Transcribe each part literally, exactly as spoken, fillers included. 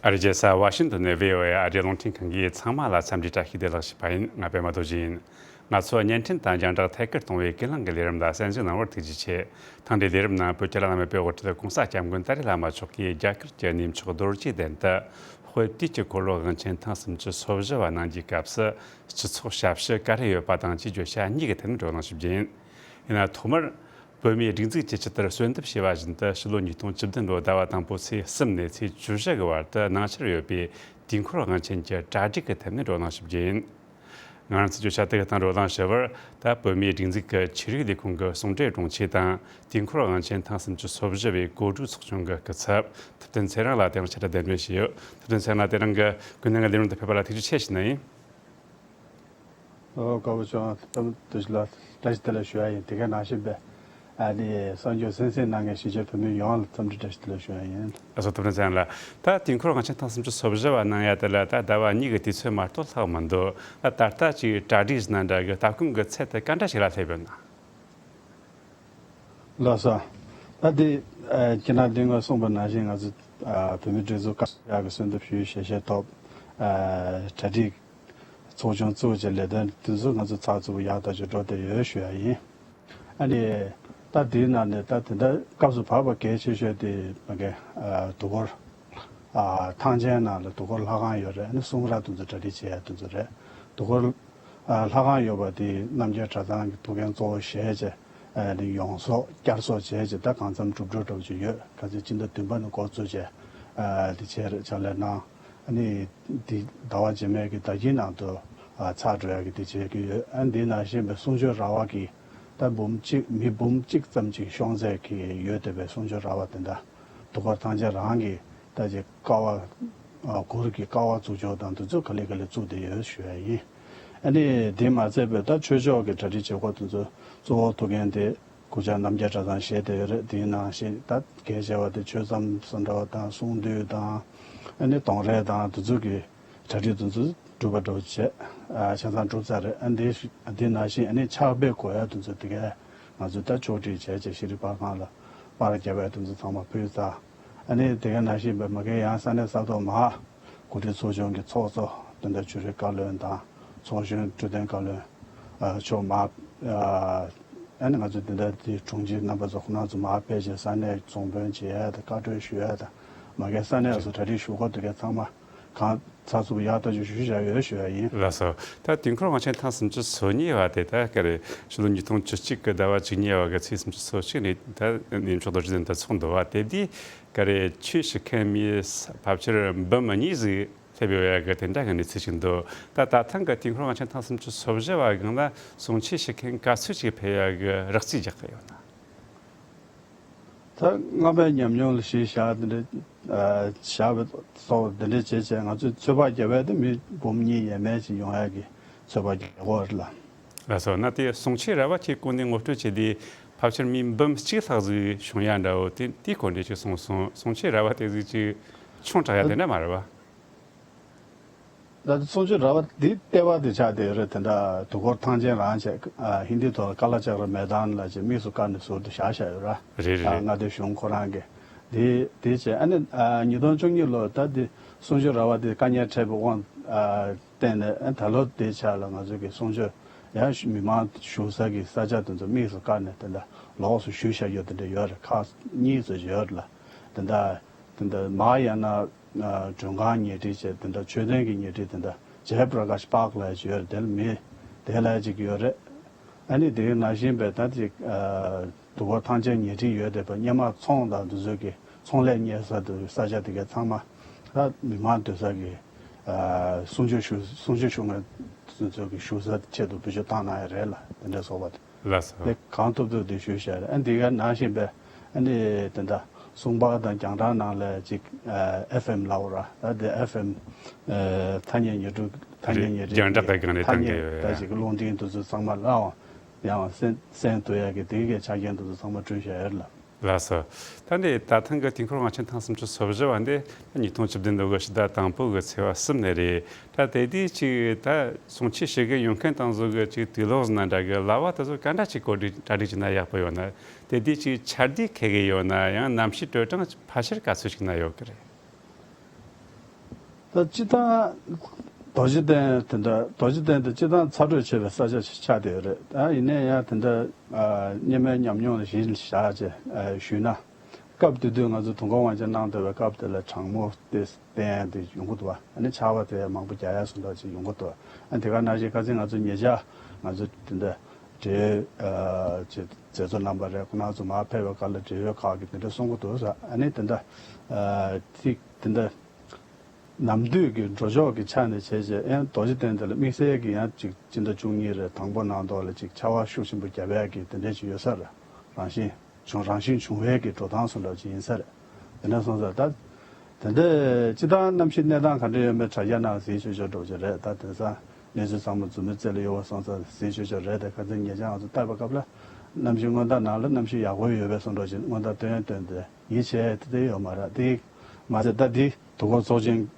ཨ་རིའི་རྒྱལ་ས་ཝ་ཤིང་ཏོན་ནས་བྷི་ཨོ་ཨེ་ཨ་རིའི་རླུང་འཕྲིན་ཁང་གིས་ཚང་མ་ལ་འཚམས་འདྲི་བཀྲ་ཤིས་བདེ་ལེགས་ཞུས་པ་ཡིན། ང་པད་མ་རྡོ་རྗེ་ཡིན། ང་ཚོ་བརྙན་འཕྲིན་དང་རྒྱང་བསྒྲགས་ཐད་ཀར་གཏོང་བའི་ཀུན་གླེང་གི་ལས་རིམ་ལ་གསན་གཟིགས་གནང་བར་ཐུགས་རྗེ་ཆེ། ཐེངས་འདིའི་ལས་རིམ་ནང་བོད་ཀྱི་བླ་ན་མེད་པའི་དབུ་ཁྲིད་༸གོང་ས་༸སྐྱབས་མགོན་ཏཱ་ལའི་བླ་མ་མཆོག་གིས་རྒྱ་གར་གྱི་གནས་མཆོག་རྡོ་རྗེ་གདན་དུ་དཔལ་དུས་ཀྱི་འཁོར་ལོ་དབང་ཆེན་ཐེངས་སུམ་ཅུ་སོ་བཞི་བ་གནང་རྒྱུའི་སྐབས་སུ། སྤྱི་ཚོགས་ཞབས་ཞུ་ག་རེ་ཡོད་པ་དང་བཅས་བརྗོད་བྱ་གཉིས་ཀྱི་ཐད་ནས་བགྲོ་གླེང་ཞུ་རྒྱུ་ཡིན། ཡིན་ན་ཐོག་མར། བོད་མིའི་སྒྲིག་འཛུགས་ཀྱིས་ཇི་ལྟར་གསོལ་འདེབས་བྱས་པ་བཞིན་དུ་ཕྱི་ལོ་ཉིས་སྟོང་བཅུ་བདུན་ལོའི་ཟླ་བ་དང་པོའི་ཚེས་གསུམ་ནས་ཚེས་བཅུ་བཞི་གི་བར་དུ་སྣང་ཆར་ཡོད་པའི་དུས་འཁོར་དབང་ཆེན་གྱི་གྲ་སྒྲིག་གི་ཐད་ནས་བགྲོ་གླེང་ཞུ་རྒྱུ་ཡིན། ང་རང་ཚོས་བརྗོད་བྱ་དེ་གི་སྟེང་བགྲོ་གླེང་ཞུ་བར། ད་བོད་མིའི་སྒྲིག་འཛུགས་ཀྱི་ཆོས་རིག་ལས་ཁུངས་ཀྱི་ཟུང་འབྲེལ་དྲུང་ཆེ་དང་དུས་འཁོར་དབང་ཆེན་ཐེངས་སུམ་ཅུ་སོ་བཞི་བའི་གོ་སྒྲིག་ཚོགས་ཆུང་གི་སྐུ་ཚབ་ཐུབ་བསྟན་ཚེ་རིང་ལགས་དེ་རིང་ཕྱག་བྲིས་གདན་འདྲེན་ཞུས་ཡོད། ཐུབ་བསྟན་ཚེ་རིང་ལགས། དེ་རིང་གི་ཀུན་གླེང་གི་ལས་རིམ་དུ་ཕེབས་པ་ལ་ཐུགས་རྗེ་ཆེ་ཞུ་ནི་ཡིན། ཨོ། དཀར་པོ་ཆུང་། ཐུབ་བསྟན་ལགས། བཀྲ་ཤིས་བདེ་ལེགས་ཞུ་ཡ་ཡིན། དེ་ག་ནང་བཞིན་པའི་ཨ་ནི་གསར་འགྱུར་གསན་གཟིགས་གནང་མཁན་གཞིས་བྱེས་བོད་མི་ཡོངས་ལ་འཚམས་འདྲི་བཀྲ་ཤིས་བདེ་ལེགས་ཞུ་ཡ་ཡིན། ལགས་སོ། ཐུབ་བསྟན་ཚེ་རིང་ལགས། ད་དུས་འཁོར་དབང་ཆེན་ཐེངས་སུམ་ཅུ་སོ་བཞི་བ་གནང་ཡ་དེ་ལ་ད་ཟླ་བ་གཉིས་ཀྱི་དུས་ཚོད་མ་གཏོགས་ལྷག་མི་འདུག་ད་ད་ལྟ་ཅིག་གྲ་སྒྲིག་ཟིན་ན་འདྲ་གི་ལྟ་སྐོར་གྱི་ཚད་དེ་ག་འདྲ་ཞིག་ལ་སླེབས་ཡོད་ན། ལགས་སོ། ད་འདི་ཨ་ཁྱེད་རང་འདི་སྔོན་གསུངས་པ་ནང་བཞིན་ང་ཚོ་ཨ་བོད་མིའི་སྒྲིག་འཛུགས་བཀའ་ཤག་གི་གསོལ་འདེབས་ཞུས་ཞལ་བཞེས་ཐོབ། ཨ་གྲ་སྒྲིག་ཚོགས་ཆུང་བཙུགས་བྱས་ལས་དོན་དེ་ཚོ་ང་ཚོ་ཚགས་ཚུད་པོ་ཡག་ཐག་ཆོད་འགྲོ་བསྡད་ཡོད་ཞུ་ཡ་ཡིན། ཨ་ནི་ད་དེའི་ནང་ནས་ད་དེ་འདྲ་སྐབས་སུ་བབས་པ་གལ་ཆེ་ཤོས་དེ་མ་གི་ཨ་དུས་འཁོར་ཨ་ཐང་ཆེན་ནང་ལ་དུས་འཁོར་ལྷ་ཁང་ཡོད་རེད། ཨ་ནི་གསུང་རབ་དེ་ཚོ་གྲ་སྒྲིག་བྱེད་ཡ་དེ་ཚོ་རེད། དུས་འཁོར་ཨ་ལྷ་ཁང་ཡོད་པ་དེ་རྣམ་རྒྱལ་གྲྭ་ཚང་གི་ཐུགས་འགན་གཙོ་བོ་བཞེས་བྱས་ཨ་ནི་ཡོངས་རྫོགས་བསྐྱར་གསོ་བྱས་བྱས་ད་གང་འཚམ་གྲུབ་འགྲོ་འགྲོ་བཞིན་ཡོད། ག་ཚོད་སྤྱི་ཟླ་བདུན་པ་ནས་འགོ་བཙུགས་བྱས་ཨ་དེ་བྱས་རེད། ཕྱག་ལས་གནང་། ཨ་ནི་འདི་ཟླ་བ་རྗེས་མའི་གི་ཟླ་དཀྱིལ་ནང་དུ་ཨ་ཚར་འགྲོ་ཡ་གི་དེ་བྱེད་ཀྱི་ཡོད། ཨ་འདི་ནང་བཞིན་པའི་གསུང་ཆོས་ར་བ་གི་ད་འབུམ་གཅིག་མི་འབུམ་གཅིག་ཙམ་ཅིག་ཤོང་ཚད་ཀྱི་ཡོད་བསྡད་པའི་གསུང་ཆོས་ར་བ་དེ་འདྲ་དུས་འཁོར་ཐང་ཆེན་རང་གི་ད་ཅིག་ཀ་བ་ཨ་གུར་གྱི་ཀ་བ་བཙུགས་ཕྱོགས་དང་དེ་ཚོ་ག་ལེ་ག་ལེ་བཙུགས་བསྡད་ཡོད་ཞུ་ཡ་ཡིན། ཨ་ནི་དེ་མ་ཚད་པའི་ད་ཆོས་ཕྱོགས་ཀྱི་གྲ་སྒྲིག་བྱེད་སྒོ་དེ་ཚོ་གཙོ་བོ་ཐུགས་འགན་དེ་གུ་ཅག་རྣམ་རྒྱལ་གྲྭ་ཚང་བཞེས་བསྡད་ཡོད་རེད། དེའི་ནང་བཞིན་ད་གལ་ཆེ་བ་དེ་ཆོས་མཚམས་སུ་འགྲོ་བ་དང་གསུང་འདུས་དང་ཨ་ནི་གདོང་རས་དང་དེ་ཚོ་གི་གྲ་སྒྲིག་དེ་ཚོ་གྲུབ་པ་འགྲོ་བྱས་ཨ་ཆ་ཚང་གྲུབ་ཚར་རེད། ཨ་འདི་འདི་ནང་བཞིན་ཨ་ནི་ཕྱག་དཔེ་དགོས་ཡ་དེ་ཚོ་དེ་གས་ང་ཚོས་ད་ཕྱོགས་སྒྲིག་བྱས་བྱས་ཤེས་རིག་པར་ཁང་ལ་པར་རྒྱབ་ཡ་དེ་ཚོ་ཚང་མ་ཕུལ་ཚར། ཨ་ནི་དེ་གས་ནང་བཞིན་པའི་མ་གི་ཡང་ས་གནས་ས་ཐོག་མར་གོ་སྒྲིག་ཚོགས་ཆུང་གི་ཚོགས་གཙོ་དེ་འདྲ་ཆོས་རིག་བཀའ་བློན་དང་ཚོགས་གཞོན་འཕྲོད་བསྟེན་བཀའ་བློན་ཨ་མཆོག་མར་ཨ་ཨ་ནི་ང་ཚོ་དེ་འདྲ་དེ་དྲུང་ཆེ་རྣམ་པ་ཚོ་ཁོང་རྣམ་ཚོ་མར་ཕེབས་བྱས་ས་གནས་རྫོང་དཔོན་བྱེད་ཡ་དང་བཀའ་འཁྲོལ་ཞུ་ཡ་དང་མ་གི་ས་གནས་སུ་གྲ་སྒྲིག་ཞུ་སྒོ་དེ་གས་ཚང་མ་གང་ཚགས་ཚུད་པོ་ཡག་ཐག་ཆོད་ཞུ་བཞག་ཡོད་ཞུ་ཡ་ཡིན། ལགས་སོ། ད་དུས་འཁོར་དབང་ཆེན་ཐེངས་སུམ་ཅུ་སོ་གཉིས་པ་དེ་ད་ག་རེ་ཕྱི་ལོ་ཉིས་སྟོང་བཅུ་གཅིག་གི་ཟླ་བ་བཅུ་གཉིས་པ་གི་ཚེས་སུམ་ཅུ་སོ་གཅིག་ནས་ད་གནས་མཆོག་རྡོ་རྗེ་གདན་དུ་ཚོགས་འདུ་བ་དེ་དུས་ག་རེ་ཆོས་ཞུ་མཁན་མི་ཕལ་ཆེར་འབུམ་གཉིས་ཟིག་སླེབས་ཡོད་ཡ་གི་དེ་འདྲ་གི་གནས་ཚུལ་ཞིག་འདུག་ད་ད་ཐེངས་གི་དུས་འཁོར་དབང་ཆེན་ཐེངས་སུམ་ཅུ་སོ་བཞི་བ་སྒང་ལ་གསུང་ཆོས་ཞུ་མཁན་ག་ཚོད་ཅིག་ཕེབས་ཡ་གི་རགས་རྩིས་རྒྱག་གི་ཡོད་ན། ད་སྔ་མའི་ཉམས་མྱོང་ལ་གཞི་བཞག་འདི་འདྲ་ཨ་བཞག་པའི་སོགས་འདི་འདྲ་བྱས་བྱས་ང་ཚོས་ཚོད་དཔག་བརྒྱབ་པ་དེ་མི་འབུམ་གཉིས་ཡས་མས་ཅིག་ཡོང་ཡ་གི་ཚོད་དཔག་བརྒྱབ་ཡོད་རེད་ལ། ལགས་སོ། ན་དེ་གསུང་ཆོས་ར་བ་ཁྱེད་སྐུ་མདུན་ངོ་སྤྲོད་བྱས་དུས་ཕལ་ཆེར་མི་འབུམ་གཅིག་ལྷག་ཟིག་བྱུང་ཡ་འདྲ་བོ་དེ་དེའི་སྐོར་འདྲ་ཅིག་གསུངས་སོང་། གསུང་ཆོས་ར་བ་དེ་ཟིག་ཅིག་ཆུང་དྲགས་ཡ་དེ་འདྲ་མ་རེད་བ། ད་ལྟ་གསུང་ཆོས་ར་བ་འདི་ལྟེ་བ་དེ་ཆགས་བསྡད་ཡོད་རེད། དེ་འདྲ་དུས་འཁོར་ཐང་ཆེན་རང་བྱས་ཨ་ཧིན་དིའི་ཐོག་ལ་ཀ་ལ་ཅག་ར་མེ་དཱན་ལ་ཅིག་དམིགས་སུ་བཀར་ནས་ཟུར་དུ་བཞག་བཞག་ཡོད་ར། རེད་རེད་ཨ་རེད། མངའ་སྡེ་གཞུང་ཁོ་རང་གི་དེ་དེ་བྱས་ཨ་ནི་ཨ་ཉིས་སྟོང་བཅུ་གཉིས་ལོ་ད་དེ་གསུང་ཆོས་ར་བ་དེ་དཀའ་ངལ་འཕྲད་པའི་དབང་ཨ་བརྟེན་ནས་ཨ་ད་ལོ་དེ་ཆ་ལ་ང་ཚོ་གི་གསུང་ཆོས་ཡང་མི་མང་བཞུགས་ས་གི་ས་ཆ་དེ་ཚོ་དམིགས་སུ་བཀར་ནས་དེ་འདྲ་ལོགས་སུ་ཞུས་བཞག་ཡོད་དེ་འདྲ་ཡོད་རེད། ཁག་གཉིས་ཙམ་ཡོད་རེད་ལ། དེ་འདྲ་དེ་འདྲ་མ་ཡང་ན། མགྲོན་ཁང་ཉལ་ཁྲི་བྱས་དེ་འདྲ་མཆོད་རྟེན་གྱི་ཉལ་ཁྲི་དེ་འདྲ་ཇའི་པྲ་ཀ་ཤ་པཱརྐ་ལབ་ཡ་ཅིག་ཡོད་རེད། དེ་ལ་མི་དེ་ལ་ཅིག་ཡོད་རེད། ཨ་ནི་དེ་ནང་བཞིན་པའི་ད་ཅིག་དུས་འཁོར་ཐང་ཆེན་ཉལ་ཁྲི་ཡོད་བསྡད་པ་སྔོན་མ་ཚོང་དང་དེ་ཚོ་གི་ཚོང་ལས་གཉེར་ས་དེ་ས་ཆ་དེ་གའི་ཚང་མ་ད་མི་མང་སྡོད་ས་གི་གསུང་ཆོས་ཞུ་གསུང་ཆོས་ཞུ་མཁན་དེ་ཚོ་གི་བཞུགས་ས་ཆེད་དུ་བེད་སྤྱོད་བཏང་གནང་ཡ་རེད་ལ། དེ་འདྲ་བཟོ་བ་དེ། ལགས་སོ། དེ་གང་ཐུབ་ཐུབ་དེ་ཞུས་བཞག་རེད། ཨ་འདི་ག་ནང་བཞིན་པའི་ཨ་ནི་དེ་འདྲ་གསུང་པར་དང་རྒྱང་བསྒྲགས་ནང་ལ་ཅིག་ཨེཕ་ཨེམ་ལབ་ར། ད་དེ་ཨེཕ་ཨེམ་ཐ་སྙད་ཉན་སྒྲུབ་ཐ་སྙད་ཉན་རྒྱང་བསྒྲགས་པའི་སྒང་ནས་ཐ་སྙད་ད་ཅིག་རླུང་འཕྲིན་དེ་ཚོ་ཚང་མ་ལའང་ཡང་གསན་གསན་ཐུབ་ཡ་གི་དེ་གའི་ཆ་རྐྱེན་དེ་ཚོ་ཚང་མ་བསྐྲུན་བཞག་ཡོད་ལ། ལགས་སོ། ད་འདི་ད་ཐེངས་ཀྱི་དུས་འཁོར་དབང་ཆེན་ཐེངས་སུམ་ཅུ་སོ་བཞི་བ་འདི་ད་ཉིས་སྟོང་བཅུ་བདུན་ལོ་གི་ཕྱི་ཟླ་དང་པོ་གི་ཚེས་པ་གསུམ་ནས་རེད། ད་དེ་དུས་ཅིག་ད་གསུང་ཆོས་ཞུ་གི་ཡོང་མཁན་དང་ཚོ་གི་ཅིག་དུས་ལོག་ཟིན་ན་འདྲ་གི་ལྭ་བ་དེ་ཚོ་ག་འདྲ་ཅིག་གོ་སྒྲིག་གྲ་སྒྲིག་བྱས་ན་ཡག་པོ་ཡོད་ན། དེ་དུས་ཅིག་ཆ་རྒྱུས་ཁེལ་གི་ཡོད་ན་ཡང་གནམ་གཤིས་དྲོད་གྲང་ཕལ་ཆེར་ག་ཚོད་ཅིག་ན་ཡོད་གི་རེད། ད་སྤྱིར་བཏང་རྡོ་རྗེ་གདན་དེ་འདྲ། རྡོ་རྗེ་གདན་དེ་སྤྱིར་བཏང་ཚ་དྲོད་ཆེ་བའི་ས་ཆ་ཞིག་ཆགས་བསྡད་ཡོད་རེད། ད་ཡིན་ན་ཡང་དེ་འདྲ་ཨ་སྔོན་མའི་ཉམས་མྱོང་གཞིར་བཞག་བྱས་ཨ་ཞུས་ན། སྐབས་དེ་དུས་ང་ཚོ་དུས་འཁོར་དབང་ཆེན་གནང་བསྡད་པའི་སྐབས་དེ་ལ་གྲང་མོ་དེ་བསྟེན་ཡ་དེ་ཡོང་གི་འདུག་བ། ཨ་ནི་ཆར་པ་དེ་མང་པོ་རྒྱག་ཡ་སོགས་འདྲ་ཅིག་ཡོང་གི་འདུག་ཨ་དེ་ག་ནང་བཞིན་ཁ་སང་ང་ཚོ་ཉེ་ཆར་ང་ཚོ་དེ་འདྲ་འབྲེལ་ཡོད་ཨ་ཅིག་མཛད་གཙོ་རྣམ་པ་རེད། ཁོང་རྣམ་ཚོ་མར་ཕེབས་པའི་སྐབས་ལ་འབྲེལ་ཡོད་ཁག་གིས་དེ་འདྲ་གསུང་གི་འདུག་ཟེར། ཨ་ནི་དེ་འདྲ་ཨ་ཐིག་དེ་འདྲ་ནམ་དུས་ཀྱི་འགྲོ་ཕྱོགས་ཀྱི་ཆ་ནས་བྱས་རྗེས་ཨེ་རྡོ་རྗེ་གདན་དེ་ལ་དམིགས་བསལ་གྱི་ཡང་ཅིག་སྤྱི་ཟླ་བཅུ་གཉིས་རེད། དང་པོ་ནང་ཐོག་ལ་ཅིག་ཆར་པ་ཤུགས་ཆེན་པོ་བརྒྱབ་ཡག་གི་དེ་འདྲ་ཅིག་ཡོད་ས་རེད། རང་བཞིན་བྱུང་རང་བཞིན་བྱུང་བའི་གི་འགྲོ་སྟངས་སུ་འདྲ་ཅིག་ཡིན་ས་རེད། དེ་འདྲ་སོང་ཙང་ད་དེ་འདྲ་སྤྱི་བཏང་གནམ་གཤིས་གནས་སྟངས་ག་འདྲ་ཡོད་མེད་དྲ་རྒྱ་ནང་གཟིགས་ཆོག་ཆོག་འགྲོ་གི་རེད། ད་དེང་སང་གནས་ཚུལ་ཚང་མ་མཛུབ་མོའི་རྩེ་ལ་ཡོད་པ་སོང་ཙང་གཟིགས་ཆོག་ཆོག་རེད། དེ་ཁ་སང་ཉེ་ཆར་ང་ཚོ་བལྟས་པའི་སྐབས་ལ་གནམ་གཤིས་སྔོན་བརྡ་ནང་ལ་གནམ་གཤིས་ཡག་པོ་ཡོད་པའི་བཟོ་འདྲ་ཅིག་སྔོན་བརྡ་སྟོན་སྟོན་ཏེ་ཡིད་ཆེས་དེ་དེ་ཡོད་མ་རེད། དེ་མ་ཟད་ད་འདི་དུས་འཁོར་ཚོགས་ཆེན་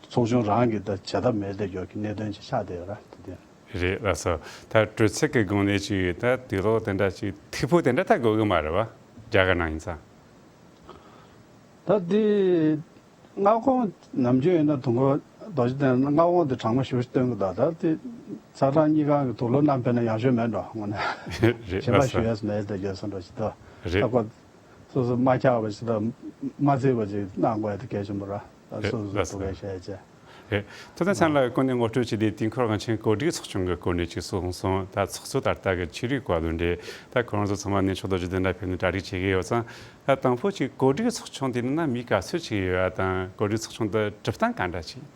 ཚོགས་ཆུང་རང་གི་ད་བྱེད་ཐབས་མེད་བསྡད་ཡོད་ཀྱི་གནད་དོན་ཅིག་ཆགས་བསྡད་ཡོད་རེད། དེ་དེ། རེད་ལགས་སོ། ད་དྲོད་ཚད་ཀྱི་སྒང་ནས་ཅིག་ད་དུག་ལོག་དེ་འདྲ་ཅིག་མཐུག་པོ་དེ་འདྲ་ད་དགོས་གི་མ་རེད་བ། རྒྱ་གར་ནང་ཡིན་ཙང་། ད་དེ་མངའ་ཁོངས་ནམ་རྒྱུན་ཡིན་ན་དུས་འཁོར་རྡོ་རྗེ་གདན་མངའ་ཁོངས་དེ་གྲང་མོ་ཞེ་པོ་ཞིག་སྟོན་གི་འདུག་ད་དེ་ཚ་གྲང་གཉིས་ཀ་གི་དུག་ལོག་བསྣམས་ཕེབས་ན་ཡག་ཤོས་མེད་འགྲོ་དངོས་གནས། རེད་ཞེན་པ་ལགས་སོ། ཞུ་ཡས་མེད་དེ་རྒྱལ་སོང་འགྲོ་ཞིག་འདུག་རེད། ད་ཁོ་སོ་སོ་མ་ཁྱག་པ་ཞིག་དང་མ་བརྩིས་པ་ཞིག་གནང་དགོས་ཡ་དེ་གལ་ཆེན་པོ་ར། ད་རེད་སོ་སོ་ལགས་སོ། དུག་ལོག་བཤད་བྱས། རེད། ཐུབ་བསྟན་ཚང་ལགས་སྐུ་མདུན་ངོ་སྤྲོད་བྱས་ཏེ་དུས་འཁོར་དབང་ཆེན་གོ་སྒྲིག་ཚོགས་ཆུང་གི་སྐོར་ནས་ཅིག་གསུངས་སོང་། ད་ཚོགས་གཙོ་ད་ལྟ་གི་ཆོས་རིག་བཀའ་བློན་རེད། ད་ཁོ་རང་ཚོ་ཚང་མ་གནས་མཆོག་རྡོ་རྗེ་གདན་ལ་ཕེབས་ནས་གྲ་སྒྲིག་བྱེད་ཀྱི་ཡོད་ཙང་། ད་དང་པོ་ཅིག་གོ་སྒྲིག་ཚོགས་ཆུང་དེ་ནང་ན་མི་ག་ཚོད་ཅིག་ཡོད་ཡ་དང་གོ་སྒྲིག་ཚོགས་ཆུང་དེ་གྲུབ་སྟངས་ག་འདྲ་ཅིག་ཡིན་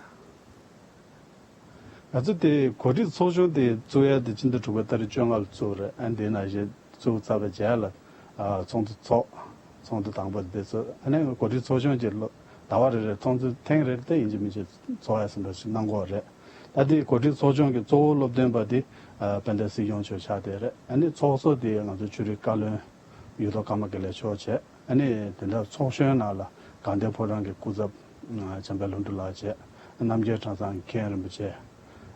ན། ང་ཚོ་དེ་གོ་སྒྲིག་ཚོགས་ཆུང་དེ་བཙུགས་ཡ་དེ་སྤྱི་ཟླ་དྲུག་པའི་ཏ་རིག་བཅོ་ལྔ་ལ་བཙུགས་རེད། ཨ་ནི་དེ་ནང་བཞིན་བཙུགས་ཚར་བའི་རྗེས་ལ་ཨ་ཚོགས་འདུ་ཚོགས། ཚོགས་འདུ་དང་པོ་དེ་ཚོ་ཨ་ནི་གོ་སྒྲིག་ཚོགས་ཆུང་གི་ལོ་ཟླ་བ་རེ་རེར་ཚོགས་འདུ་ཐེངས་རེ་རེ་དེ་ཡིན་གཅིག་མིན་གཅིག་ཚོགས་ཡ་ཟིན་པ་ཞིག་གནང་གི་ཡོད་རེད། ད་དེ་གོ་སྒྲིག་ཚོགས་ཆུང་གི་གཙོ་བོ་སློབ་སྟོན་པ་དེ་ཨ་དཔལ་ལྡན་སྲིད་སྐྱོང་མཆོག་ཆགས་བསྡད་རེད། ཨ་ནི་ཚོགས་གཙོ་དེ་ང་ཚོ་ཆོས་རིག་བཀའ་བློན་ཡུལ་ཐོག་ཀརྨ་དགེ་ལེགས་མཆོག་བྱས། ཨ་ནི་དེ་འདྲ་ཚོགས་གཞོན་ནང་ལ་དགའ་ལྡན་ཕོ་བྲང་གི་སྐུ་ཚབ་ཨ་བྱམས་པའི་ལྷུན་གྲུབ་ལགས་བྱས། རྣམ་རྒྱལ་གྲྭ་ཚང་གི་མཁན་རིན་པོ་ཆེ།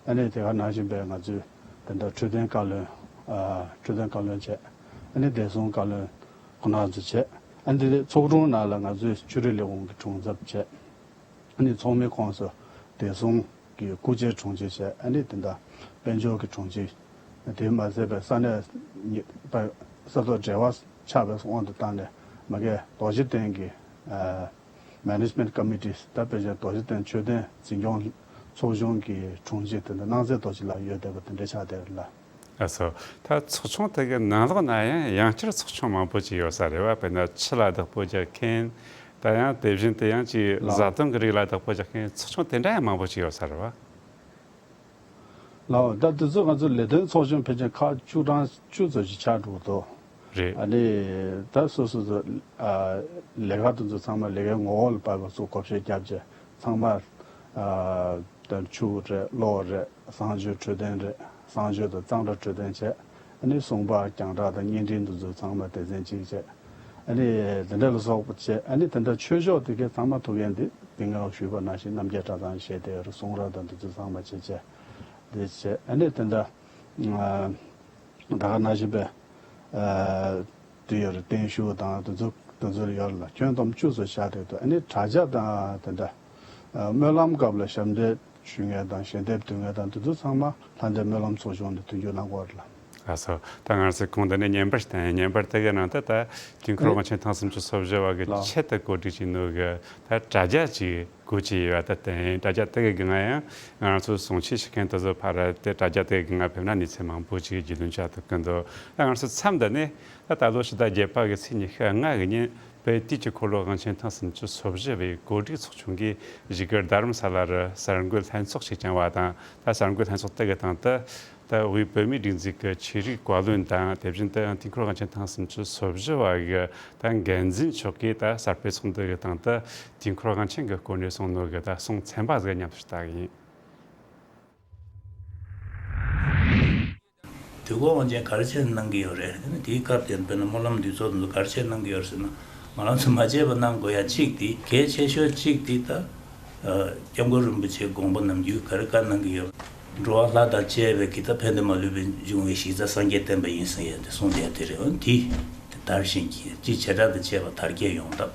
ཨ་ནི་དེ་ག་ནང་བཞིན་པའི་ང་ཚོའི་དེ་འདྲ་འཕྲོད་བསྟེན་བཀའ་བློན། ཨ་འཕྲོད་བསྟེན་བཀའ་བློན་བྱས། ཨ་ནི་བདེ་སྲུང་བཀའ་བློན་ཁོང་རྣམ་ཚོ་བྱས། ཨ་ནི་དེ་ཚོགས་དྲུང་ནང་ལ་ང་ཚོའི་ཆོས་རིག་ལས་ཁུངས་ཀྱི་དྲུང་ཚབ་བྱས། ཨ་ནི་ཚོགས་མི་ཁོངས་སུ་བདེ་སྲུང་གི་སྐུ་མཆེད་དྲུང་ཆེ་བྱས། ཨ་ནི་དེ་འདྲ་དཔལ་འབྱོར་གྱི་དྲུང་ཆེ། དེ་མ་ཟད་པའི་ས་གནས་ཉེ་པ་ས་ཐོག་འབྲེལ་བ་ཆགས་པའི་དབང་དུ་བཏང་ནས་མ་གི་རྡོ་རྗེ་གདན་གྱི་ཨ་Management Committee། ད་དཔེ་ཆ་རྡོ་རྗེ་གདན་མཆོད་རྟེན་འཛིན་སྐྱོང་ཚོགས་ཆུང་གི་དྲུང་ཆེ་དེ་འདྲ་སྣང་གསལ་རྡོ་རྗེ་ལགས་ཡོད་བསྡད་པ་དེ་འདྲ་ཆགས་བསྡད་རེད་ལ། ལགས་སོ། ད་ཚོགས་ཆུང་དེ་གི་ནང་ལོགས་ན་ཡང་ཡང་བསྐྱར་ཚོགས་ཆུང་མང་པོ་ཅིག་ཡོད་ས་རེད་བ། དཔེར་ན་ཆུ་ལ་བདག་པོ་རྒྱག་མཁན། ད་ཡང་དེ་བཞིན་དུ་ཡང་ཅིག་ལགས། བཟའ་བཏུང་གི་རིགས་ལ་བདག་པོ་རྒྱག་མཁན་ཚོགས་ཆུང་དེ་འདྲ་ཡང་མང་པོ་ཅིག་ཡོད་ས་རེད་བ། ལགས། ད་དེ་ཚོ་ང་ཚོ་ལས་དོན་ཚོགས་ཆུང་ཕལ་ཆེར་ཁག་བཅུ་གྲངས་བཅུ་ཙམ་ཞིག་ཆགས་འགྲོ་གི་འདུག་རེད། ཨ་ནི་ད་སོ་སོ་སོ་ཨ་ལས་ཀ་དེ་ཚོ་ཚང་མ་ལས་ཀའི་ངོ་བོ་ལ་བབས་པ་སོགས་བགོ་བཤའ་བརྒྱབ་བྱས་ཚང་མ་ཨ་ད་ཆུ་རེད། གློག་རེད། གསང་སྤྱོད་འཕྲོད་བསྟེན་རེད། གསང་སྤྱོད་དང་གཙང་སྦྲ་འཕྲོད་བསྟེན་བྱས། ཨ་ནི་སྲུང་སྤ་རྒྱང་བསྒྲགས་དང་བརྙན་འཕྲིན་དེ་ཚོ་ཚང་མ་སྡེ་ཚན་གཅིག་བྱས། ཨ་ནི་དེ་འདྲ་ལ་སོགས་པ་བྱས། ཨ་ནི་དེ་འདྲ་ཆོས་ཕྱོགས་དེ་གའི་ཚང་མ་ཐུགས་འགན་དེ་དེ་སྔ་ཞུས་པ་ནང་བཞིན་རྣམ་རྒྱལ་གྲྭ་ཚང་བཞེས་བསྡད་ཡོད་རེད། གསུང་རབ་དང་དེ་ཚོ་ཚང་མ་བྱས་བྱས་དེ་བྱས། ཨ་ནི་དེ་འདྲ་ཨ་ད་ག་ནང་བཞིན་པའི་ཨ་དེ་ཡོད་རེད། བརྟན་བཞུགས་དང་དེ་ཚོ་དེ་ཚོ་ཡོད་རེད་ལ། ཁྱོན་བསྡོམས་བཅུ་ཙམ་བཞག་བསྡད་འདུག་ཨ་ནི་དྲ་རྒྱ་དང་དེ་འདྲ་ཨ་སྨོན་ལམ་སྐབས་ལ་ཞབས་འདེགས་ཞུ་མཁན་དང་ཞལ་འདེབས་འདོན་མཁན་དང་དེ་ཚོ་ཚང་མ་ལྷ་ལྡན་སྨོན་ལམ་ཚོགས་ཆུང་ནས་མཐུན་འགྱུར་གནང་གི་ཡོད་རེད་ལ། ལགས་སོ། ད་ང་ཚོས་གོང་དུ་ནས་བརྙན་པར་བསྟན། བརྙན་པར་དེ་གའི་ནང་དུ་ད་དུས་འཁོར་དབང་ཆེན་ཐེངས་སུམ་ཅུ་སོ་བཞི་བ་གི་ཆེད་དུ་གོ་སྒྲིག་བྱས་ནོ་གི་ད་དྲ་རྒྱ་ཅིག་སྒོ་ཕྱེ་ཡོད་པ་ད་བསྟན། དྲ་རྒྱ་དེ་གའི་སྒང་ཡང་ང་ཚོས་གསུང་ཆོས་བྱེད་མཁན་དེ་ཚོ་ཕར་དེ་དྲ་རྒྱ་དེ་གའི་སྒང་ཕེབས་ན་གནས་ཚུལ་མང་པོ་ཅིག་རྒྱུས་ལོན་བྱ་ཐུབ་ཀྱི་འདུག་ད་ང་ཚོ་མཚམས་འདི་ནས་ད་ད་ལོ་ཕྱི་ཟླ་བརྒྱད་པ་གི་ཚེས་ཉི་ཤུ་ལྔ་གི་ཉིན་བོད་དུས་ཀྱི་འཁོར་ལོ་དབང་ཆེན་ཐེངས་སུམ་ཅུ་སོ་བཞི་བའི་གོ་སྒྲིག་ཚོགས་ཆུང་གིས་གཞིས་ཀ་རྡ་རམ་ས་ལ་རུ་གསར་འགོད་ལྷན་ཚོགས་ཤིག་བསྐྱངས་པ་དང་། ད་གསར་འགོད་ལྷན་ཚོགས་དེ་གི་སྟེང་དུ་ད་དབུས་བོད་མིའི་སྒྲིག་འཛུགས་ཀྱི་ཆོས་རིག་བཀའ་བློན་དང་། དེ་བཞིན་དུ་ཡང་དུས་འཁོར་དབང་ཆེན་ཐེངས་སུམ་ཅུ་སོ་བཞི་བ་གི་ད་འགན་འཛིན་མཆོག་གིས་ད་གསར་སྤེལ་ཚོགས་འདུ་གི་སྟེང་དུ་དུས་འཁོར་དབང་ཆེན་གྱི་སྐོར་ནས་གསུངས་ནོ་གི་ད་གསུང་ཚན་པ་ཟིག་མཉམ་དུ་ཞུ་ཡིན། དུས་འཁོར་དབང་ཆེན་ག་རེ་བྱས་གནང་གི་ཡོད་རེད། དེའི་སྐབས་དེར་དཔེར་ན་སྨོན་ལམ་འདུས་ཚོགས་དེ་ཚོ་ག་རེ་བྱས་གནང་གི་ཡོད་རེད་ཟེར་ན། སྨོན་ལམ་ཚོ་མ་བྱས་པ་གནང་དགོས་ཡ་གཅིག་དེ། གལ་ཆེ་ཤོས་གཅིག་དེ་ད་ཨ་སྐྱབས་མགོན་རིན་པོ་ཆེའི་དགོངས་པ་ནམ་རྒྱུན་ག་རེ་བཀའ་གནང་གི་ཡོད། འགྲོ་བ་ལྷ་དང་བཅས་པའི་གི་ད་ཕན་བདེ་མ་ལུས་པའི་འབྱུང་བའི་གཞི་རྩ་སངས་རྒྱས་བསྟན་པ་ཡིན་ཟེར་ཡ་དེ་གསུངས་བསྡད་དེ་རེད། འོ་དེ་དེ་དར་ཞིང་རྒྱས། སྤྱིར་བྱེ་བྲག་ཏུ་དཔྱད་པ་དར་རྒྱས་ཡོང་ཐབས།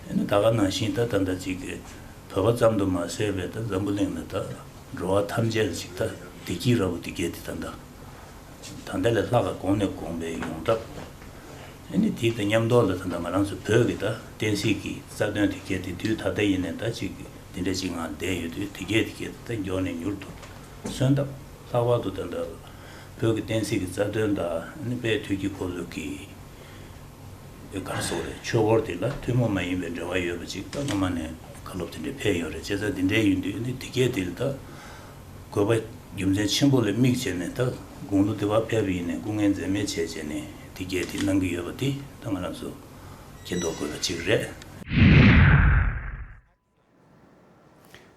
ཨ་ནི་ད་ག་ནང་བཞིན་ད་ད་ལྟ་ཅིག་གི་ བོད་པ་ཙམ་དུ་མ་ཟད་པའི་ད་འཛམ་བུ་གླིང་ནས་ད་འགྲོ་བ་ཐམས་ཅད་ཅིག་ད་བདེ་སྐྱིད་ར་བོ་དེ་གས་དེ་ད་ད་ད་ལྟ་ལས་ལྷག་ག་གོང་ནས་གོང་འཕེལ་ཡོང་ཐབས། ཨ་ནི་དེའི་ད་མཉམ་དུ་ལ་ད་ད་ང་རང་ཚོ་བོད་ཀྱི་ད་བསྟན་སྲིད་ཀྱི་རྩ་དོན་དེ་གས་དེ་དུས་ད་ལྟ་ཡིན་ནས་ད་ཅིག་དེ་འདྲ་ཅིག་ངང་བསྡད་ཡོད་དུས་དེ་གས་དེ་གས་ད་མགྱོགས་ནས་མྱུར་དུ་སོན་ཐབས། ལྷག་པར་དུ་ད་ད་བོད་ཀྱི་བསྟན་སྲིད་ཀྱི་རྩ་དོན་དང་ཨ་ནི་དཔལ་དུས་ཀྱི་འཁོར་ལོ་གི་ག་རེ་ཟེར་དགོས་རེད། ཆོས་འཁོར་དེ་ལ་ཐུན་མོང་མ་ཡིན་པའི་འབྲེལ་བ་ཡོད་པ་ཅིག་ད་སྔོན་མ་ནས་བཀའ་སློབ་དེ་འདྲ་ཕེབས་ཡོད་རེད། བྱས་ཙང་དེ་འདྲ་ཡིན་དུས་ནི་དེ་གས་དེ་ལ་ད་དགོས་པ་རྒྱུ་མཚན་ཆེན་པོ་ལ་དམིགས་བྱས་ནས་ད་དགུང་ལོ་དེ་བར་ཕེབས་པ་ཡིན་ནའི་སྐུ་ངལ་འཛེམས་མེད་བྱས་བྱས་ནས་དེ་གས་དེ་གནང་གི་ཡོད་པ་དེ་ད་ང་རང་ཚོ་མཁྱེན་རྟོགས་དགོས་པ་ཅིག་རེད།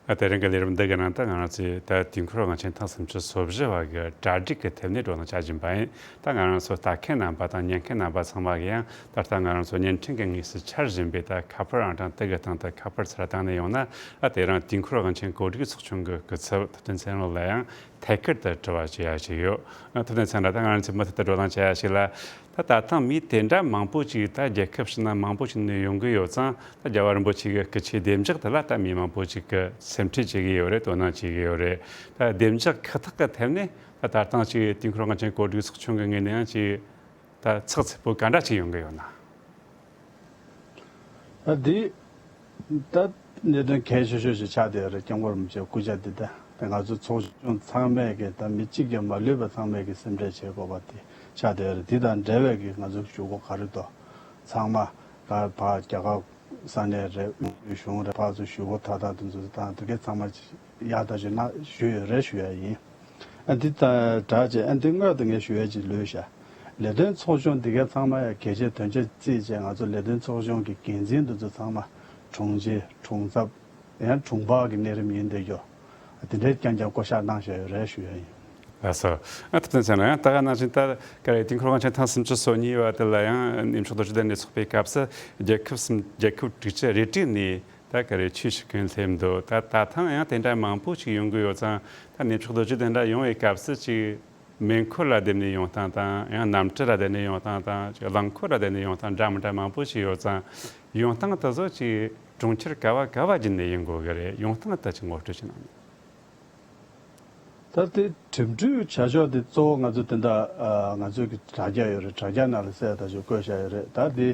ཨ། དེ་རིང་གི་ལས་རིམ་འདི་གི་ནང་ད་ང་རང་ཚོས་ད་དུས་འཁོར་དབང་ཆེན་ཐེངས་སུམ་ཅུ་སོ་བཞི་བ་གི་གྲ་སྒྲིག་གི་ཐད་ནས་བགྲོ་གླེང་བྱ་བཞིན་པ་ཡིན། ད་ང་རང་ཚོ་ལྟ་མཁན་རྣམ་པ་དང་ཉན་མཁན་རྣམ་པ་ཚང་མ་གི་ཡང་ད་ལྟ་ང་རང་ཚོ་བརྙན་འཕྲིན་གྱི་དངོས་སུ་འཆར་བཞིན་པའི་ད་ཁ་པར་ཨང་གྲངས་དེ་གི་སྟེང་དུ་ཁ་པར་ཚུར་བཏང་ནས་ཡོང་ན། ཨ། དེ་རིང་དུས་འཁོར་དབང་ཆེན་གོ་སྒྲིག་ཚོགས་ཆུང་གི་སྐུ་ཚབ་ཐུབ་བསྟན་ཚེ་རིང་ལགས་ལ་ཡང་ཐད་ཀར་དུ་དྲི་བ་བྱེད་ཡ་ཞིག་ཡོད། ཨ། ཐུབ་བསྟན་ཚེ་རིང་ལགས། ད་ང་རང་ཚོས་མུ་མཐུད་དུ་བགྲོ་གླེང་བྱེད་ཡ་ཞིག་ལ། ད་ད་ཐེངས་མི་དེ་འདྲ་མང་པོ་ཅིག་ད་རྒྱལ་ཁབ་ཕྱི་ནང་མང་པོ་ཅིག་ནས་ཡོང་གི་ཡོད་ཙང་། ད་རྒྱལ་བ་རིན་པོ་ཆེ་གི་སྐུ་ཆོས་བདེ་འཇགས་དེ་ལ་ད་མི་མང་པོ་ཅིག་གིས་སེམས་ཁྲལ་བྱེད་ཀྱི་ཡོད་རེད། དོ་སྣང་བྱེད་ཀྱི་ཡོད་རེད། ད་བདེ་འཇགས་ཁག་ཐེག་གི་ཐད་ནས་ད་ད་ཐེངས་ཅིག་དུས་འཁོར་དབང་ཆེན་གོ་སྒྲིག་ཚོགས་ཆུང་གི་ངོས་ནས་ཡང་ཅིག་ད་ཚགས་ཚུད་པོ་ག་འདྲ་ཅིག་ཡོང་གི་ཡོད་ན། ད་འདི་ད་གནད་དོན་གལ་ཆེ་ཤོས་ཤིག་ཆགས་བསྡད་ཡོད་རེད། སྐྱབས་མགོན་རིན་པོ་ཆེའི་སྐུ་ཕྱྭ་འདི་ད་ད་ང་ཚོ་ཚོགས་ཆུང་ཚང་མས་ཀྱི་ད་མི་གཅིག་ཀྱང་མ་ལུས་པ་ཚང་མས་ཀྱི་སེམས་ཁྲལ་བྱེད་དགོས་པ་དེ་ཆགས་བསྡད་ཡོད་རེད། འདི་དང་འབྲེལ་བའི་ཀྱི་ང་ཚོ་ཞུ་སྒོ་ག་རེ་འདུག་ཚང་མ་ག་ཕར་རྒྱ་གར་ས་གནས་རེད། དབུས་གཞུང་རེད། ཕར་ཚུར་ཞུ་སྒོ་ད་ད་དེ་ཚོ་དང་དེ་གའི་ཚང་མ་ཡག་ཐག་ཆོད་ན་ཞུས་ཡོད་རེད་ཞུ་ཡ་ཡིན། ཨ། འདི་ད་དྲག་ཅེས། ཨ། འདི་སྔོན་དུ་ངས་ཞུ་ཡ་ཅིག་ལོས་བཞག་ལས་དོན་ཚོགས་ཆུང་འདི་གའི་ཚང་མ་ཡ་གལ་ཆེ་དོན་ཆེ་བརྩིས་བྱས། ང་ཚོ་ལས་དོན་ཚོགས་ཆུང་གི་འགན་འཛིན་འདི་ཚོ་ཚང་མ་དྲུང་ཆེ་དྲུང་ཚབ་ཡང་དྲུང་འཕར་གྱི་གནས་རིམ་ཡིན་བསྡད་རྒྱུ། དེ་འདྲའི་རྐྱང་རྐྱང་བསྐོ་བཞག་གནང་བཞག་ཡོད་རེད་ཞུ་ཡ་ཡིན། ལགས་སོ། ཨ། ཐུབ་བསྟན་ཚེ་རིང་། ཡང་ད་ག་ནང་བཞིན་ད་ག་རེ་དུས་འཁོར་དབང་ཆེན་ཐེངས་སུམ་ཅུ་སོ་གཉིས་པ་དེ་ལ་ཡང་གནས་མཆོག་རྡོ་རྗེ་གདན་ནས་ཚོགས་པའི་སྐབས་སུ་རྒྱལ་ཁབ་གསུམ། རྒྱལ་ཁབ་དྲུག་ཅུ་རེ་དྲུག་ནས་ད་ག་རེ་ཆོས་ཞུ་མཁན་སླེབས་འདུག་ད་ད་ཐེངས་ཡང་དེ་འདྲ་མང་པོ་ཞིག་ཡོང་གི་ཡོད་ཙང་། ད་གནས་མཆོག་རྡོ་རྗེ་གདན་འདྲ་ཡོང་བའི་སྐབས་སུ་ཅིག་མེ་འཁོར་ལ་བསྡད་ནས་ཡོང་སྟངས་དང་། ཡང་གནམ་གྲུ་ལ་བསྡད་ནས་ཡོང་སྟངས་དང་། ཅིག་རླངས་འཁོར་ལ་བསྡད་ནས་ཡོང་སྟངས་འདྲ་མི་འདྲ་མང་པོ་ཞིག་ཡོད་ཙང་། ཡོང་སྟངས་དེ་ཚོ་ཅིག་གྲོང་ཁྱེར་ག་བ་ག་བ་བརྒྱུད་ནས་ཡོང་དགོས་གི་རེད། ཡོང་སྟངས་དེ་ཅིག་ངོ་སྤྲོད་ཅིག་གནང་། ད་དེ་འགྲིམ་འགྲུལ་བྱ་ཕྱོགས་དེ་གཙོ་བོ་ང་ཚོ་དེ་འདྲ། ཨ། ང་ཚོའི་གི་དྲ་རྒྱ་ཡོད་རེད། དྲ་རྒྱ་ནང་ལ་གསལ་ཐག་ཆོད་བཀོད་བཞག་ཡོད་རེད། ད་དེ།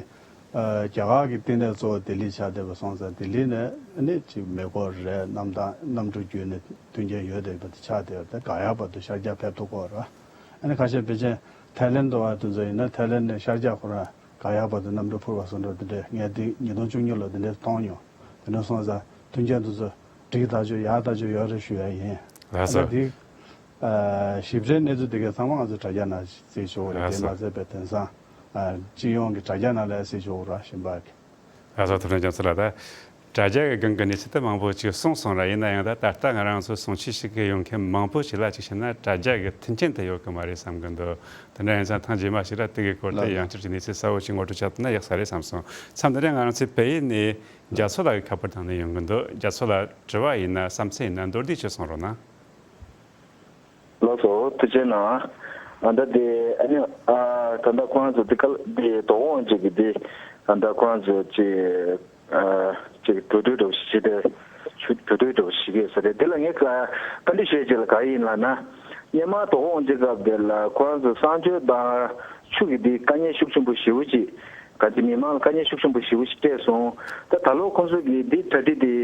ཨ། རྒྱ་གར་གྱི་བསྟི་གནས་གཙོ་བོ་ལྡི་ལི་ཆགས་བསྡད་པ་སོང་ཙང་། ལྡི་ལི་ནས་ཨ་ནི་ཅིག་མེ་འཁོར་རེད། གནམ་ཐང་གནམ་གྲུ་བརྒྱུད་ནས་མཐུན་རྐྱེན་ཡོད་བསྡད་པ་དེ་ཆགས་བསྡད་ཡོད་རེད། ད་ག་ཡ་བར་དུ་ཤར་རྒྱག་ཕེབས་ཐུབ་ཀྱི་ཡོད་རེད། ཨ་ནི་ཁ་ཤས་ཕལ་ཆེར་ཐའི་ལེན་འགྲོ་བ་དེ་ཚོ་ཡིན་ན་ཐའི་ལེན་ནས་ཤར་རྒྱག་ཁོ་རང་ག་ཡ་བར་དུ་གནམ་གྲུ་འཕུར་བ་བཟོ་འདྲ་དེ་འདྲས། ངས་འདི་ཉིས་སྟོང་བཅུ་གཉིས་ལོ་དེ་འདྲས་མཐོང་མྱོང་། དེ་འདྲ་སོང་ཙང་མཐུན་རྐྱེན་དེ་ཚོ་འགྲིག་ཐག་ཆོད། ཡག་ཐག་ཆོད་ཡོད་རེད་ཞུ་ཡ་ཡིན། ལགས་སོ། ཨ་ནི་འདི། ཨ། ཞིབ་ཕྲའི་གནས་ཚུལ་དེ་གའི་ཚང་མ་ང་ཚོ་དྲ་རྒྱ་ནང་གཟིགས་ཆོག་རེད། དེ་མ་ཟད་པའི་དེང་སང་། ཨ། སྤྱི་ཡོངས་ཀྱི་དྲ་རྒྱ་ནང་ལ་གཟིགས་ཆོག་ར་ཞིམ་པ་གི། ལགས་སོ། ཐུབ་བསྟན་རྒྱ་མཚོ་ལགས། ད་དྲ་རྒྱ་གི་སྒང་གི་གནས་ཚུལ་དེ་མང་པོ་ཅིག་གསུངས་སོང་ར། ཡིན་ན་ཡང་ད་ད་ལྟ་ང་རང་ཚོ་གསུང་ཆོས་ཞུ་གི་ཡོང་མཁན་མང་པོ་ཞིག་ལ་ཅིག་བཤད་ན་དྲ་རྒྱ་གི་མཐུན་རྐྱེན་དེ་ཡོད་གི་མ་རེད་བསམ་གི་འདུག་དེ་འདྲ་ཡིན་ཙང་ཐེངས་རྗེས་མ་ཞིག་ལ་དེ་གི་སྐོར་དེ་ཡང་བསྐྱར་གྱི་གནས་ཚུལ་གསལ་བོ་ཞིག་ངོ་སྤྲོད་བྱ་ཐུབ་ན་ཡག་ས་རེད་བསམ་སོང་། མཚམས་འདི་ནས་ང་རང་ཚོའི་བལ་ཡུལ་ནས་རྒྱ་མཚོ་ལགས་ཀྱི་ཁ་པར་བཏང་ནས་ཡོང་གི་འདུག་རྒྱ་མཚོ་ལགས། དྲི་བ་ཡིན་ན་བསམ་ཚུལ་ཡིན་ན་མདོར་བསྡུས་ཅིག་གསུང་རོགས་གནང་། ལགས་སོ། ཐུགས་རྗེ་གནང་། ཨ། ད་དེ་ཨ་ནི། ཨ། ད་ལྟ་ཁོང་ཚོ་དེ་ག་དེ་དོ་དགོང་ཅིག་གི་དེ། ཨ། ད་ཁོང་ཚོ་ཅིག་ཨ། ཅིག་གྲོས་བསྡུར་འདྲ་བོ་ཞིག་བྱས་ཏེ། ཆུ་གྲོས་བསྡུར་འདྲ་བོ་ཞིག་ཡོད་ས་རེད། དེ་ལ་ངས་བཀའ་འདྲི་ཞུ་ཡ་ཅིག་ལ་ག་ཡིན་ལབ་ན། སྔོན་མ་དོ་དགོང་ཅིག་སྐབས་དེ་ལ་ཁོང་ཚོ་གསང་སྤྱོད་དང་ཆུ་གི་དེ་དཀའ་ངལ་ཤུགས་ཆེན་པོ་ཞེ་པོ་ཅིག་ག་ཅིག་མི་མང་ལ་དཀའ་ངལ་ཤུགས་ཆེན་པོ་ཞེ་པོ་ཞིག་སྤྲད་སོང་། ད་ད་ལོ་ཁོང་ཚོ་གི་དེ་གྲ་སྒྲིག་དེ།